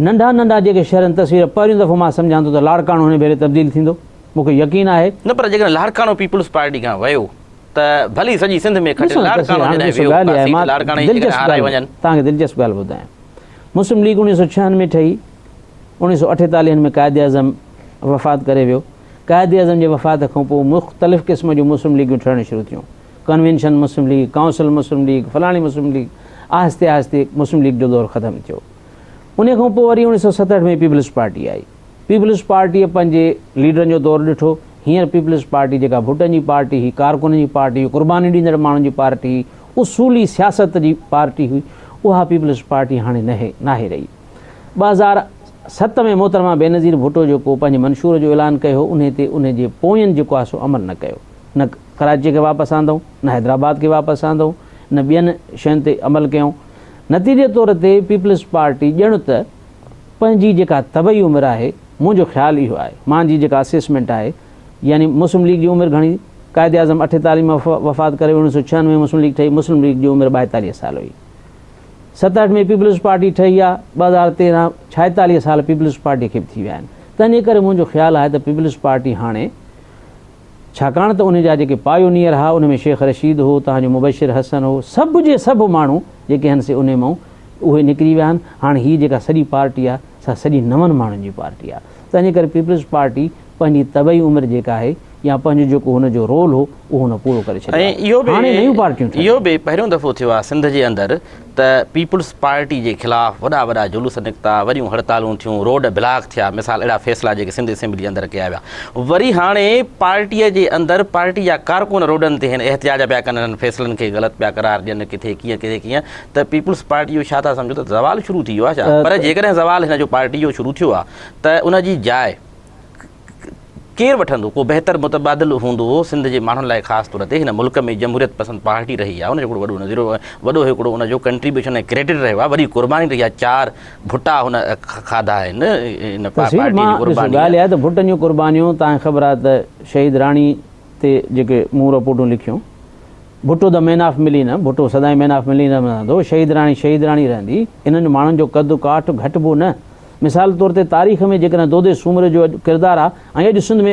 ننڍا ننڍا جيڪي شهر آهن تصوير پهريون دفعو مان سمجهان ٿو ته لاڙڪاڻو هن ڀيري تبديل ٿيندو مون کي يقين آهي. نه پر جيڪڏهن لاڙڪاڻو پيپلز پارٽي کان ويو ته ڀلي سڄي سنڌ ۾ کٽي ڏسو نه تصوير لاڙڪاڻو هاڻي جڏهن ڏسو ويو ڳالهه ڪا اها آهي سيٽ مان لاڙڪاڻي جي جيڪڏهن دلچسپ هارائي ڳالهه وڃن. توهان کي دلچسپ ڳالهه ٻڌايان مسلم ليگ 1906 ۾ ٺهي اوڻيهه سؤ اٺيتاليهن ۾ قائد اعظم وفات ڪري ويو. قائد اعظم جي وفات کان پوء مختلف قسم جون مسلم ليگون ٺهڻ شروع ٿيون. ڪنوينشن مسلم ليگ، ڪائونسل مسلم ليگ، فلاڻي مسلم ليگ، آهستي آهستي مسلم ليگ جو دور ختم ٿيو. انهيء کان پوء وري 1967 ۾ پيپلز پارٽي آئي. پيپلز پارٽيء پنهنجي ليڊرن جو دور ڏٺو. هينئر پيپلز پارٽي جيڪا ڀٽن جي پارٽي هئي، ڪارڪنن جي پارٽي هئي، قرباني ڏيندڙ ماڻهن جي پارٽي هئي، اصولي سياست جي پارٽي هئي، اها پيپلز پارٽي هاڻي ناهي رهي. 2007 ۾ محترمه بينظير ڀٽو جيڪو پنهنجي منشور جو اعلان ڪيو هو انهي تي انهي جي پوين جيڪو آهي سو عمل نه ڪيو نه ڪراچي کي واپس آندائون نه حيدرآباد کي واپس آندائون نه ٻين شين تي عمل ڪيائون نتيجي طور تي پيپلز پارٽي ڄڻ ته پنهنجي جيڪا طبعي عمر آهي منهنجو خيال اهو آهي مان جي جيڪا اسيسمينٽ آهي يعني مسلم ليگ جي عمر گهڻي قائد اعظم 48 ۾ وفات ڪري 1996 ۾ مسلم ليگ ٺهي مسلم ليگ جي عمر 42 سال هئي 67 ۾ پيپلز پارٽي ٺهي آ، 2013 46 سال پيپلز پارٽي کي به ٿي ويا آهن. تنهنجي ڪري منهنجو خيال آهي ته پيپلز پارٽي هاڻي ڇاڪاڻ ته ان جا جيڪي پايونيئر ها ان ۾ شيخ رشيد هو، توهان جو مبشر حسن هو، سڀ جي سڀ ماڻهو جيڪي هن سي انهي مئون اهي نڪري ويا آهن. هاڻي هي جيڪا سڄي پارٽي آ سا سڄي نون ماڻهن جي پارٽي آ. تنهنجي ڪري پيپلز پارٽي پنهنجي طبعي عمر جيڪا آهي يا پنهنجو جيڪو هن جو رول هو اهو هن پورو ڪري ڇڏيو ۽ آهي. اهو هاڻي به نيون پارٽيون اهو ٺهنديون. به پهريون دفعو ٿيو آهي سنڌ جي اندر ته پيپلز پارٽي جي خلاف وڏا وڏا جلوس نڪتا، وڏيون هڙتالون ٿيون، روڊ بلاڪ ٿيا، مثال اهڙا فيصلا جيڪي سنڌ اسيمبلي اندر ڪيا ويا. وري هاڻي پارٽي جي اندر پارٽي جا ڪارڪن روڊن تي هن احتجاج پيا ڪن، انهن فيصلن کي غلط پيا قرار ڏين، ڪٿي ڪيئن ڪٿي ڪيئن ته پيپلز پارٽي جو ڇا ٿا سمجهو ته زوال شروع ٿي ويو آهي ڇا؟ پر جيڪڏهن زوال هن جو پارٽي جو شروع ٿيو آهي ته ان جي جاء ڪير وٺندو؟ ڪو بهتر متبادل هوندو سنڌ جي ماڻهن لاء خاص طور تي هن ملڪ ۾ جمهوريت پسند پارٽي رهي آهي ان جو هڪڙو وڏو نظريو وڏو هڪڙو ان جو ڪنٽريبيوشن ۽ ڪريڊٽ رهيو آهي وڏي قرباني رهي آهي چار ڀٽا هن کاڌا آهن ان تصوير پارٽي مان جي ڏسو قرباني ڳالهه اها آهي ته ڀٽن جون قربانيون توهان کي خبر آهي ته شهيد راڻي تي جيڪي مون رپورٽون لکيون ڀٽو the مين آف ملي نه ڀٽو سدائين مين آف ملي رهندو شهيد راڻي شهيد راڻي رهندي انهن ماڻهن جو قد ڪاٺ گهٽبو نه مثال طور تي تاريخ ۾ جيڪڏهن دودي سومري جو اڄ ڪردار آ ۽ اڄ سنڌ ۾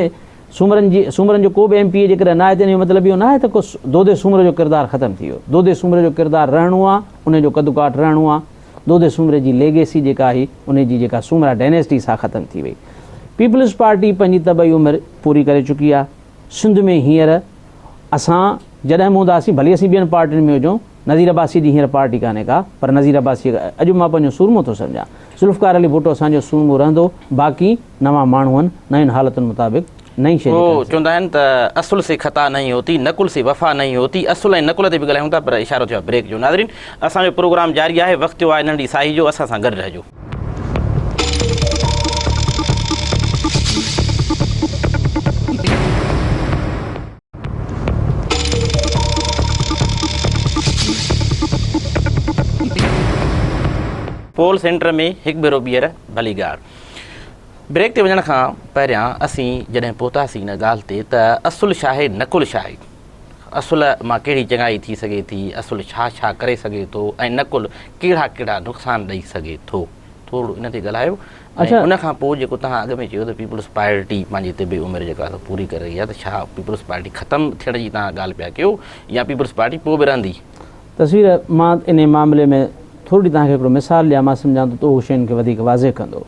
سومرن جي سومرن جو ڪو به ايم پي اي جيڪڏهن ناهي ته ان جو مطلب اهو ناهي ته ڪو دودي سومري جو ڪردار ختم ٿي ويو. دودي سومري جو ڪردار رهڻو آ، ان جو قد ڪاٺ رهڻو آ. دودي سومري جي ليگيسي جيڪا آهي ان جي جيڪا سومرا ڊائنيسٽي سا ختم ٿي وئي. پيپلز پارٽي پنهنجي طبعي عمر پوري ڪري چڪي آ. سنڌ ۾ هينئر اسان جڏهن به هونداسين ڀلي اسين ٻين پارٽين ۾ هجون، نذير عباسيء جي هينئر پارٽي ڪانهي ڪا، پر نذير عباسيء کي اڄ به مان پنهنجو سورمو ٿو سمجهان. ذوالفقار علي ڀٽو اسان جو سورمو رهندو، باقي نوان ماڻهو هن، نين حالتن مطابق نئين شيء هو جي ڪرڻ. چوندا آهن ته اصل سي خطا نهين هوتي، نقل سي وفا نهين هوتي، اصل ۽ نقل تي به ڳالهايون ٿا پر اشارو ٿيو آهي بريڪ جو. ناظرين اسان جو پروگرام جاري آهي، وقت ٿيو آهي ننڍڙي ساهي جو، اسان سان گڏ رهجو. پول سينٽر ۾ هڪ ڀيرو ٻيهر ڀليگار بريڪ تي وڃڻ کان پهريان اسين جڏهن پهتاسين ان ڳالهه تي ته اصل ڇا آهي نقل ڇا آهي اصل مان ڪهڙي چڱائي ٿي سگهي ٿي اصل ڇا ڇا ڪري سگهي ٿو ۽ نقل ڪهڙا ڪهڙا نقصان ڏئي سگهي ٿو ٿورڙو ان تي ڳالهايو ۽ ان کان پوء جيڪو توهان اڳ ۾ چيو ته پيپلز پارٽي پنهنجي طبي عمر جيڪا سا پوري ڪري رهي آهي ته ڇا پيپلز پارٽي ختم ٿيڻ جي توهان ڳالهه پيا ڪيو يا پيپلز پارٽي پوء به رهندي؟ تصوير، مان انهي معاملي ۾ ٿورڙي توهان کي هڪڙو مثال ڏيان مان سمجهان ٿو ته اهو شين کي وڌيڪ واضح ڪندو.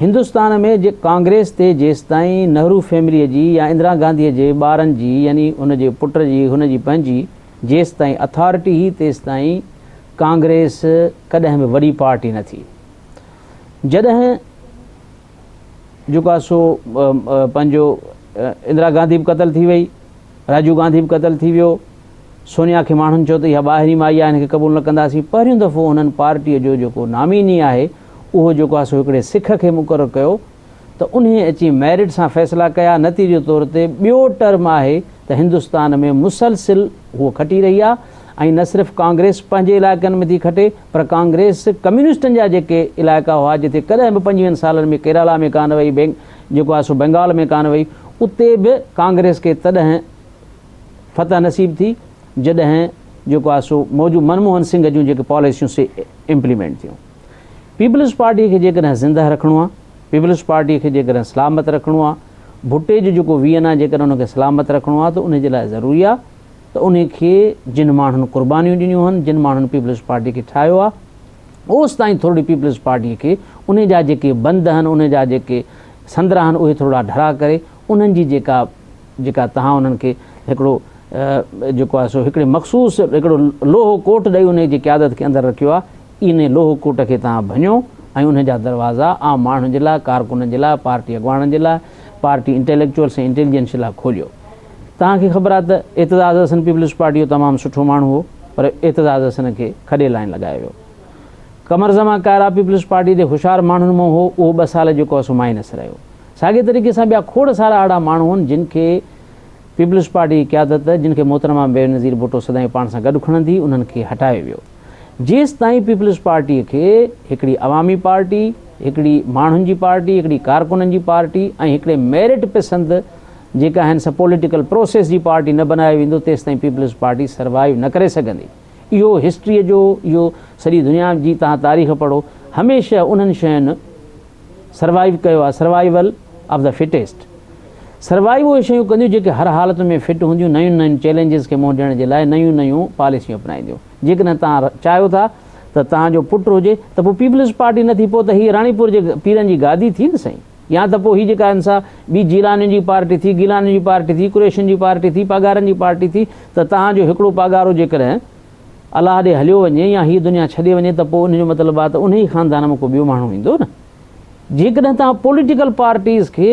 هندستان ۾ جي ڪانگريس تي جيستائين نهرو فيمليء جي يا اندرا گانڌيء جي ٻارن جي يعني هن جي پٽ جي هن جي پنهنجي جيستائين اٿارٽي هئي تيستائين ڪانگريس ڪڏهن به وڏي پارٽي نه ٿي. جڏهن جيڪو آهي سو پنهنجو اندرا گانڌي به قتل ٿي وئي، راجيو گانڌي به قتل ٿي ويو، سونيا کي ماڻهن چيو ته اها ٻاهرين مائي آهي هن کي قبول نه ڪنداسين، پهريون دفعو انهن پارٽيء جو جيڪو ناميني آهي اهو جيڪو آهي سو هڪڙي سک کي مقرر ڪيو ته انهيء اچي ميرٽ سان فيصلا ڪيا، نتيجي طور تي ٻيو ٽرم آهي ته هندستان ۾ مسلسل هوء کٽي رهي آهي ۽ نه صرف ڪانگريس پنهنجي علائقن ۾ ٿي کٽي پر ڪانگريس ڪميونسٽن جا جيڪي علائقا هئا جتي ڪڏهن به پنجويهن سالن ۾ ڪيرالا ۾ ڪانه وئي جيڪو آهي سو بنگال ۾ ڪانه وئي اتي به ڪانگريس کي تڏهن فتح نصيب ٿي جڏهن جيڪو آهي سو موجود منموهن سنگهه جون جيڪي پاليسيون سي امپليمينٽ ٿيون. پيپلز پارٽي کي جيڪڏهن زندهه رکڻو آهي، پيپلز پارٽي کي جيڪڏهن سلامت رکڻو آهي، ڀٽي جو جيڪو ويئن آهي جيڪڏهن ان کي سلامت رکڻو آهي ته ان جي لاء ضروري آهي ته ان کي جن ماڻهن قربانيون ڏنيون آهن، جن ماڻهن پيپلز پارٽي کي ٺاهيو آهي، اوستائين ٿورڙي پيپلز پارٽي کي ان جا جيڪي بند آهن، ان جا جيڪي سندرا آهن اهي ٿورڙا ڍرا ڪري انهن جي جيڪا جيڪا توهان انهن کي هڪڙو جيڪو آهي سو هڪڙي مخصوص هڪڙو لوهو ڪوٽ ڏئي انهي جي قيادت کي اندر رکيو آهي انهي لوهه ڪوٽ کي توهان ڀڃو ۽ انهي جا دروازا عام ماڻهن جي لاء، ڪارڪنن جي لاء، پارٽي اڳواڻن جي لاء، پارٽي انٽيليڪچوئلس ۽ انٽيليجنس جي لاء کوليو. توهان کي خبر آهي ته اعتزاز احسن پيپلز پارٽي جو تمام سٺو ماڻهو هو پر اعتزاز احسن کي کڏي لائين لڳايو ويو. قمر زمان ڪائرا پيپلز پارٽي جي هوشيار ماڻهن مان هو اهو ٻه سال جيڪو آهي سو مائنس رهيو. ساڳئي طريقي سان ٻيا کوڙ سارا اهڙا ماڻهو آهن جن کي پيپلز پارٽي جي قيادت جن کي محترمه بينظير ڀٽو سدائين پاڻ سان گڏ کڻندي انهن کي هٽايو ويو. جيستائين پيپلز پارٽيء کي هڪڙي عوامي پارٽي، هڪڙي ماڻهن جي پارٽي، هڪڙي ڪارڪنن جي پارٽي ۽ هڪڙي ميرٽ پسند جيڪا آهن سا پوليٽيڪل پروسيس جي پارٽي نه بنايو ويندو تيستائين پيپلز پارٽي سروائيو نه ڪري سگهندي. اهو هسٽريء جو اهو سڄي دنيا جي توهان تاريخ پڙهو هميشه انهن شين سروائيو ڪيو آهي survival of the fittest survive اهي شيون ڪنديون جيڪي هر حالت ۾ فٽ هونديون نيون نيون چئلينجز کي منهن ڏيڻ جي لاء نيون نيون پاليسيون اپنائينديون جيڪڏهن توهان چاهيو ٿا ته توهان جو پٽ هجي ته پوء پيپلز پارٽي نه ٿي پوء ته هي راڻيپور جي پيرن جي گادي ٿي نه سائين يا ته پوء هي جيڪا آهن سا ٻي جيلانين جي پارٽي ٿي گيلانين جي پارٽي ٿي قريشين جي پارٽي ٿي پاڳارن جي پارٽي ٿي ته توهان جو هڪڙو پاڳارو جيڪڏهن الله ڏي هليو وڃي يا هيء دنيا ڇڏي وڃي ته پوء ان جو مطلب آهي ته انهيء خاندان مان ڪو ٻيو ماڻهو ايندو نه. جيڪڏهن توهان پوليٽيڪل پارٽيز کي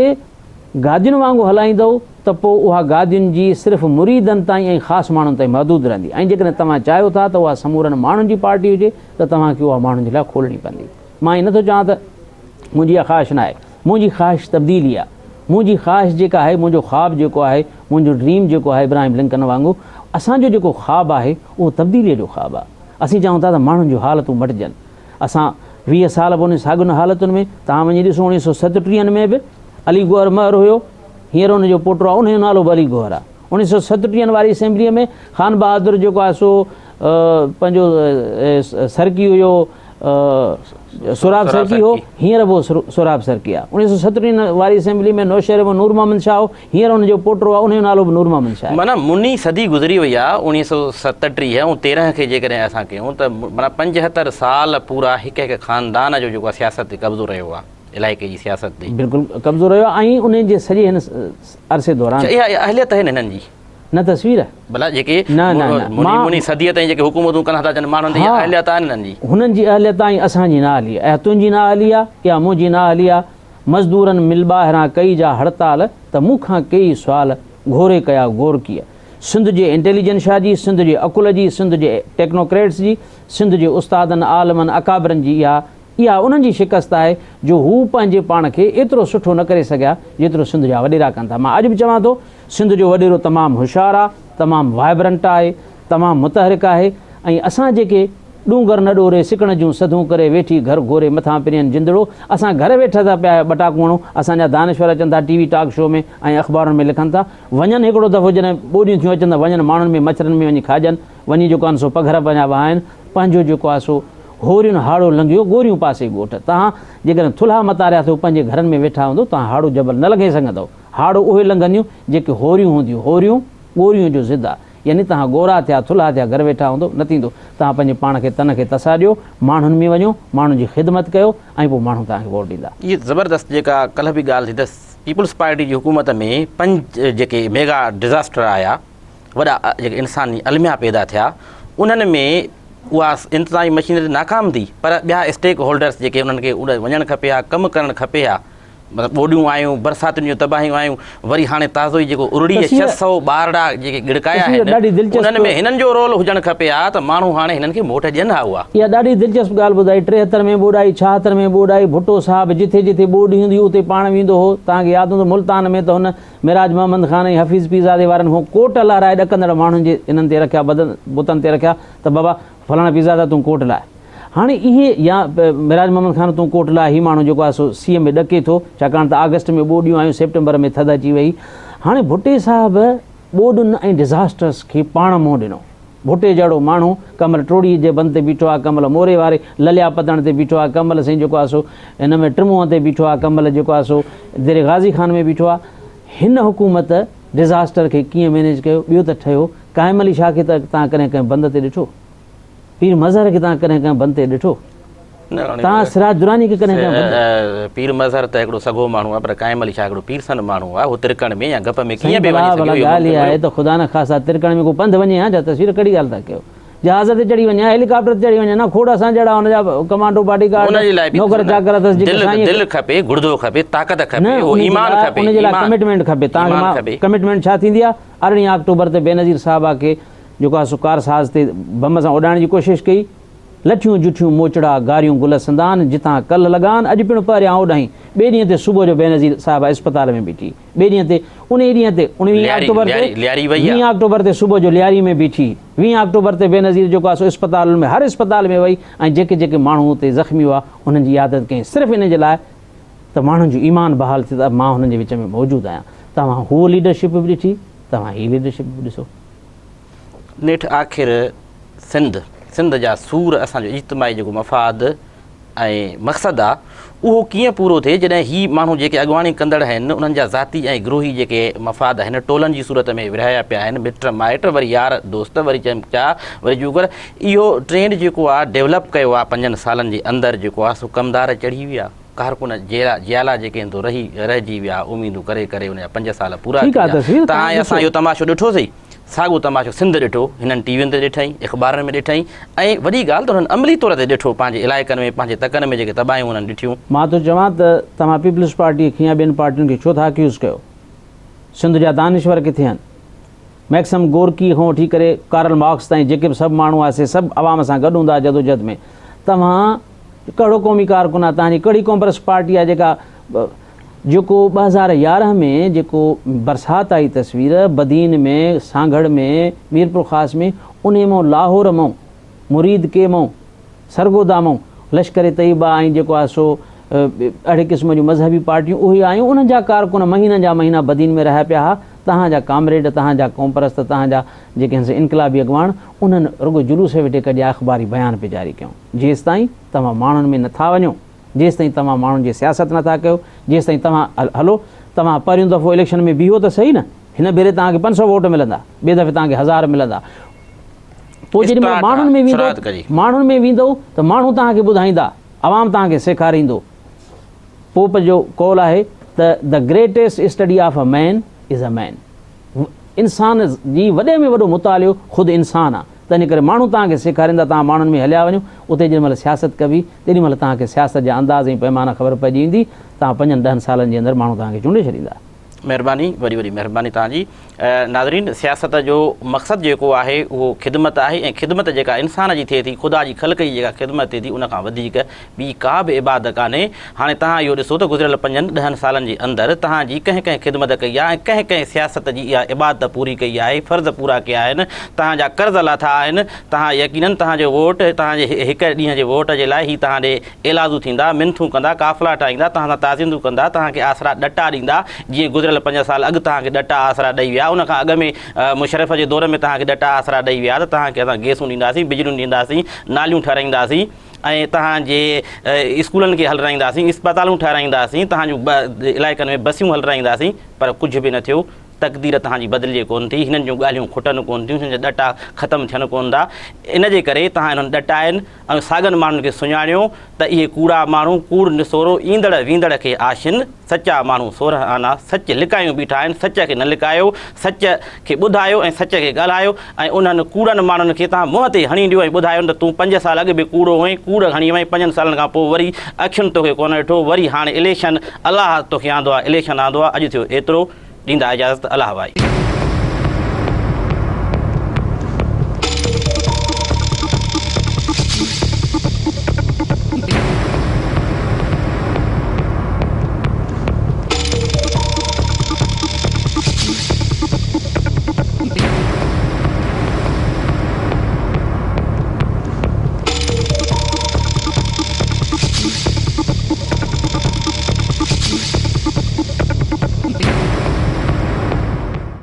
گادين وانگر هلائيندؤ ته پوء اها گادين جي صرف مريدن تائين ۽ خاص ماڻهن تائين محدود رهندي ۽ جيڪڏهن توهان چاهيو ٿا ته اها سمورن ماڻهن جي پارٽي هجي ته توهان کي اها ماڻهن جي لاء کولڻي پوندي. مان ائين نٿو چوان ته منهنجي اها خواهش ناهي. منهنجي خواهش تبديلي آهي. منهنجي خواهش جيڪا آهي، منهنجو خواب جيڪو آهي، منهنجو ڊريم جيڪو آهي ابراهيم لنڪن وانگر اسان جو جيڪو خواب آهي اهو تبديليء جو خواب آهي. اسين چاهيون ٿا ته ماڻهن جون حالتون مٽجن. اسان 20 سال به انهن ساڳين حالتن ۾، توهان وڃي ڏسو اوڻيهه سؤ ستٽيهن ۾ به علي گوهر مهر هيو، هينئر ان جو پوٽو آهي، ان جو نالو به علي گوهر آهي. اوڻيهه سؤ ستٽيهن واري اسيمبليء ۾ خان بهادر جيڪو آهي سو پنهنجو سرڪي هيو، سهراب سرڪي هو، هينئر به اهو سهراب سرڪي آهي. اوڻيهه سؤ ستٽيهن واري اسيمبلي ۾ نوشهري ۾ نور محمد شاهه هو، هينئر ان جو پوٽو آهي، ان جو نالو به نور محمد شاهه آهي. معنيٰ مني صدي گذري وئي آهي، اوڻيهه سؤ ستٽيهه ۽ 13 کي جيڪڏهن اسان ڪيون ته معنيٰ 75 سال پورا هڪ هڪ خاندان جو جيڪو آهي سياست تي قبضو رهيو آهي، علائقي جي سياست تي. بلڪل قبضو رهيو آهي ۽ انهن جي سڄي هن عرصي دوران. اڇا اها اهليت آهي هنن جي؟ نه تصوير. ڀلا جيڪي نه نه نه مني مني صديء تائين جيڪي حڪومتون ڪندا ٿا اچن ماڻهن تي اها اهليت آهي هنن جي؟ هنن جي اهليت آهي ۽ اسان جي نه اهلي آهي. اها تنهنجي نه اهلي آهي، اها منهنجي نه اهلي آهي. مزدورن مل ٻاهران ڪئي جا هڙتال ته مون کان ڪيئي سوال گهوري ڪيا گورڪيء. سنڌ جي انٽيليجنشا جي، سنڌ جي عقل جي، سنڌ جي ٽيڪنوڪريٽس جي، سنڌ جي استادن، عالمن، اڪابرن جي اها اها انهن جي شڪست آهي جو هو پنهنجي پاڻ کي ايترو سٺو نه ڪري سگهيا جيترو سنڌ جا وڏيرا ڪن ٿا. مان اڄ به چوان ٿو سنڌ جو وڏيرو تمام هوشيار آ، تمام وائبرنٽ آهي، تمام متحرڪ آهي ۽ اسان جيڪي ڏونگر نه ڏوري سڪڻ جون سڌون ڪري ويٺي گهر گهوري مٿان پرين جندڙو اسان گهر ويٺا ٿا پيا ٻٽاڪون هڻون اسان جا دانشور اچن ٿا ٽي وي ٽاڪ شو ۾ ۽ اخبارن ۾ لکن ٿا وڃن هڪڙو دفعو جڏهن ٻوڏيون ٿيون اچن ته وڃن ماڻهن ۾ مڇرن ۾ وڃي کاڄن وڃي جيڪو آهن سو پگهر پنهنجا وهائن پنهنجو جيڪو آهي سو هورين هاڙهو لنگهيو گوريون پاسي ڳوٺ تهان جيڪڏهن ٿلها متاريا ٿيو پنهنجي گهرن ۾ ويٺا هوندو تهان هاڙهو جبل نه لنگهي سگهندؤ هاڙهو اهي لنگهنديون جيڪي هوريون هونديون هوريون ڳوريون جو ضد آ يعني توهان ڳورا ٿيا، ٿلها ٿيا گهر ويٺا هوندو، نه ٿيندو. توهان پنهنجي پاڻ کي تن کي تسا ڏيو، ماڻهن ۾ وڃو، ماڻهن جي خدمت ڪيو ۽ پوء ماڻهو توهان کي ووٽ ڏيندا. هي زبردست جيڪا ڪلهه به ڳالهه ٿي ته پيپلز پارٽي جي حڪومت ۾ پنج جيڪي ميگا ڊزاسٽر آيا، وڏا جيڪي انساني الميا پيدا ٿيا، انهن ۾ اها انتظامي مشينري ناڪام ٿي پر ٻيا اسٽيڪ هولڊرس جيڪي انهن کي وڃڻ کپي ها، ڪم ڪرڻ کپي ها، مطلب ٻوڏيون آيون، برساتن جون تباهيون آيون، وري هاڻي تازو ئي جيڪو ارڙيء 600 ٻارڙا جيڪي ڳڙڪايا آهن، انهن ۾ هنن جو رول هجڻ کپي ها ته ماڻهو هاڻي هنن کي موٽ ڏين ها اها. اها ڏاڍي دلچسپ ڳالهه ٻڌائي، 73 ۾ ٻوڏ آئي، 76 ۾ ٻوڏ آئي، ڀٽو صاحب جٿي جٿي ٻوڏ ايندي هئي اتي پاڻ ويندو هو، توهان کي ياد هوندو ملتان ۾ ته هن معراج محمد خان ۽ حفيظ پيرزادي وارن کان ڪوٽ لهرائي ڏڪندڙ ماڻهن جي انهن تي رکيا بدن بتن تي رکيا ته بابا فلاڻا پيرزادا تون ڪوٽ لاهه. هاڻي اهي يا معراج محمد خان تون ڪوٽ لاهه هي ماڻهو جيڪو آهي سو سيء ۾ ڏڪي ٿو ڇاڪاڻ ته آگسٽ ۾ ٻوڏيون آيون سيپٽمبر ۾ ٿڌ اچي وئي هاڻي ڀٽي صاحب ٻوڏن ۽ ڊزاسٽرس کي پاڻ منهن ڏنو ڀٽي جهڙو ماڻهو ڪنهن مهل ٽوڙي جي بند تي بيٺو آهي ڪنهن مهل موري واري لليا پتڻ تي بيٺو آهي ڪنهن مهل سائين جيڪو آهي سو هن ۾ ٽمونهن تي بيٺو آهي ڪنهن مهل جيڪو آهي سو ديري غازي خان ۾ بيٺو آهي هن حڪومت ڊزاسٽر کي ڪيئن مينيج ڪيو ٻيو ته ٺهيو قائم علي شاهه کي ته توهان ڪڏهن ڪنهن بند تي ڏٺو؟ پير مظهر کي توهان ڪڏهن ڪنهن بند تي ڏٺو؟ توهان سراج دراني کي ڪڏهن ڪنهن بند تي؟ پير مظهر ته هڪڙو سگهو ماڻهو آهي پر قائم علي شاهه هڪڙو پيرسن ماڻهو آهي هو ترڪڻ ۾ يا گپ ۾ ڪيئن به وڃي سگهيو ڀلا ڳالهه اها آهي ته خدا نخواسته ترڪڻ ۾ ڪو پنڌ وڃي ها ڇا تصوير ڪهڙي ڳالهه ٿا ڪيو جهاز تي چڙهي وڃي ها هيليڪاپٽر تي چڙهي وڃن ها کوڙ اسان جهڙا هن جا ڪمانڊو باڊي گارڊ نوڪر چاڪر اٿس جيڪي سائين دل کپي گڙدو کپي طاقت کپي اهو ايمان کپي ان جي لاء ڪمٽمينٽ کپي توهان کي مان ڪمٽمينٽ ڇا ٿيندي آهي 18 آڪٽوبر تي بينظير صاحبه کي جيڪو آهي سو ڪار ساز تي بم سان اڏائڻ جي ڪوشش ڪئي. لٺيون جٺيون موچڙا گاريون گل سندان جتان ڪل لڳان اڄ پڻ پهريان اوڏانهين. ٻئي ڏينهن تي صبح جو بينظير صاحبه اسپتال ۾ بيٺي. ٻئي ڏينهن تي انهيء ڏينهن تي اڻويهين آڪٽوبر تي ويهين آڪٽوبر تي صبح جو لياري ۾ بيٺي. ويهين آڪٽوبر تي بينظير جيڪو آهي سو اسپتالن ۾ هر اسپتال ۾ وئي ۽ جيڪي جيڪي ماڻهو اتي زخمي هئا انهن جي عيادت ڪيائين صرف ان جي لاء ته ماڻهن جو ايمان بحال ٿئي ته مان هنن جي وچ ۾ موجود آهيان. توهان هوء ليڊرشپ به ڏٺي توهان هي ليڊرشپ به ڏسو. نيٺ آخر سنڌ، سنڌ جا سور اسان جو اجتماعي جيڪو مفاد ۽ مقصد آ اهو ڪيئن پورو ٿئي جڏهن هي ماڻهو جيڪي اڳواڻي ڪندڙ آهن انهن جا ذاتي ۽ گروهي جيڪي مفاد آهن ٽولن جي صورت ۾ ورهايا پيا آهن مٽ مائٽ وري يار دوست وري چمچا وري جوگر اهو ٽرينڊ جيڪو آ ڊيولپ ڪيو آ پنجن سالن جي اندر جيڪو آ سو ڪمدار چڙهي ويا ڪارڪن جيالا جيڪي آهن سو رهي رهجي ويا اميدون ڪري ڪري ان جا پنج سال پورا ٿي ويا تان اسان اهو تماشو ڏٺوسين ساڳو تماشو سنڌ ڏٺو، هنن ٽي وين تي ڏٺائين، اخبارن ۾ ڏٺائين ۽ وڏي ڳالهه ته هنن عملي طور تي ڏٺو، پنهنجي علائقن ۾ پنهنجي تڪن ۾ جيڪي تباهيون هنن ڏٺيون. مان ٿو چوان ته توهان پيپلز پارٽيء کي يا ٻين پارٽين کي ڇو ٿا اڪيوز ڪيو؟ سنڌ جا دانشور ڪٿي آهن؟ ميڪسم گورڪيء کان وٺي ڪري ڪارل مارڪس تائين جيڪي به سڀ ماڻهو هئا سي سڀ عوام سان گڏ هوندا هئا جدوجهد ۾. توهان ڪهڙو قومي ڪارڪن آهي؟ توهان جي ڪهڙي قومپرست پارٽي آهي جيڪا جيڪو 2011 ۾ جيڪو برسات آئي تصوير بدين ۾ سانگهڙ ۾ ميرپورخاص ۾ انهي مئون لاهور مئون مريد ڪي مئون سرگودا مئون لشڪر طيبه ۽ جيڪو آهي سو اهڙي قسم جون مذهبي پارٽيون اهي آيون انهن جا ڪارڪن مهينن جا مهينا بدين ۾ رهيا پيا ها تهان جا ڪامريڊ تهان جا قومپرست تهان جا جيڪي هن سي انقلابي اڳواڻ انهن رڳو جلوس ويٺي ڪڍيا اخباري بيان پئي جاري ڪيون جيستائين توهان ماڻهن ۾ نٿا وڃو جيستائين توهان ماڻهن جي سياست نٿا ڪيو، جيستائين توهان هلو، توهان پهريون دفعو اليڪشن ۾ بيهو ته سهي نه، هن ڀيري توهان کي 500 ووٽ ملندا، ٻئي دفعي توهان کي 1000 ملندا. پوء جيڏي مهل ماڻهن ۾ ويندو، ماڻهن ۾ ويندؤ ته ماڻهو توهان کي ٻڌائيندا، عوام توهان کي سيکاريندو. پوپ جو قول آهي ته The greatest study of a man is a man. انسان جي وڏي ۾ وڏو مطالعو خود انسان آ. تنهن ڪري ماڻهو توهان کي سيکاريندا، توهان ماڻهن ۾ هليا وڃو، اتي جيڏي مهل سياست ڪبي، تيڏي مهل توهان کي سياست جا انداز ۽ پيمانا خبر پئجي ويندي، توهان پنجن ڏهن سالن جي اندر ماڻهو توهان کي چونڊي ڇڏيندا. مهرباني وڏي وڏي مهرباني توهان جي. ناظرين سياست جو مقصد جيڪو آهي اهو خدمت آهي ۽ خدمت جيڪا انسان جي ٿئي ٿي خدا جي خلق جي جيڪا خدمت ٿئي ٿي ان کان وڌيڪ ٻي ڪا به عبادت ڪانهي. هاڻي توهان اهو ڏسو ته گذريل پنجن ڏهن سالن جي اندر توهان جي ڪنهن ڪنهن خدمت ڪئي آهي ۽ ڪنهن ڪنهن سياست جي اها عبادت پوري ڪئي آهي، فرض پورا ڪيا آهن، توهان جا قرض لاٿا آهن، توهان يقينن توهان جو ووٽ، توهان جي هڪ ڏينهن جي ووٽ جي لاء هي توهان ڏي ايلازون ٿيندا، منٿون ڪندا، قافلا ٺاهيندا، توهان سان تعظيمون ڪندا، توهان کي آسرا ڏٽا ڏيندا، جيئن گذريل پنج سال اڳ توهان کي ڏٽا آسرا ڏئي ويا، ان کان اڳ ۾ مشرف جي دور ۾ توهان کي ڏٽا آسرا ڏئي ويا ته توهان کي اسان گئسون ڏينداسين، بجليون ڏينداسين، ناليون ٺهرائينداسين. ۽ توهان جي اسڪولن کي هلرائينداسين، اسپتالون ٺهرائينداسين، توهان جون علائقن ۾ بسيون هلرائينداسين، پر ڪجهه به نه ٿيو، تقدير توهان جي بدلجي ڪونه ٿي، هنن جون ڳالهيون کٽن ڪونه ٿيون، هنن جا ڏٽا ختم ٿين ڪونه ٿا، ان جي ڪري توهان انهن ڏٽائن ۽ ساڳن ماڻهن کي سڃاڻيو ته اهي ڪوڙا ماڻهو، ڪوڙ نسورو، ايندڙ ويندڙ کي آشين، سچا ماڻهو 16 آنا سچ لڪايون بيٺا آهن، سچ کي نه لڪايو، سچ کي ٻڌايو ۽ سچ کي ڳالهايو ۽ انهن ڪوڙن ماڻهن کي توهان منهن تي هڻي ڏيو ۽ ٻڌايو ته تون پنج سال اڳ به ڪوڙو هئين، ڪوڙ هڻي وئين، پنجن سالن کان پوء وري اکين توکي ڪونه ڏٺو، وري هاڻي اليڪشن الله توکي آندو آهي، اليڪشن آندو آهي، اڄ ٿيو ايترو، ڏيندا اجازت الله وائي.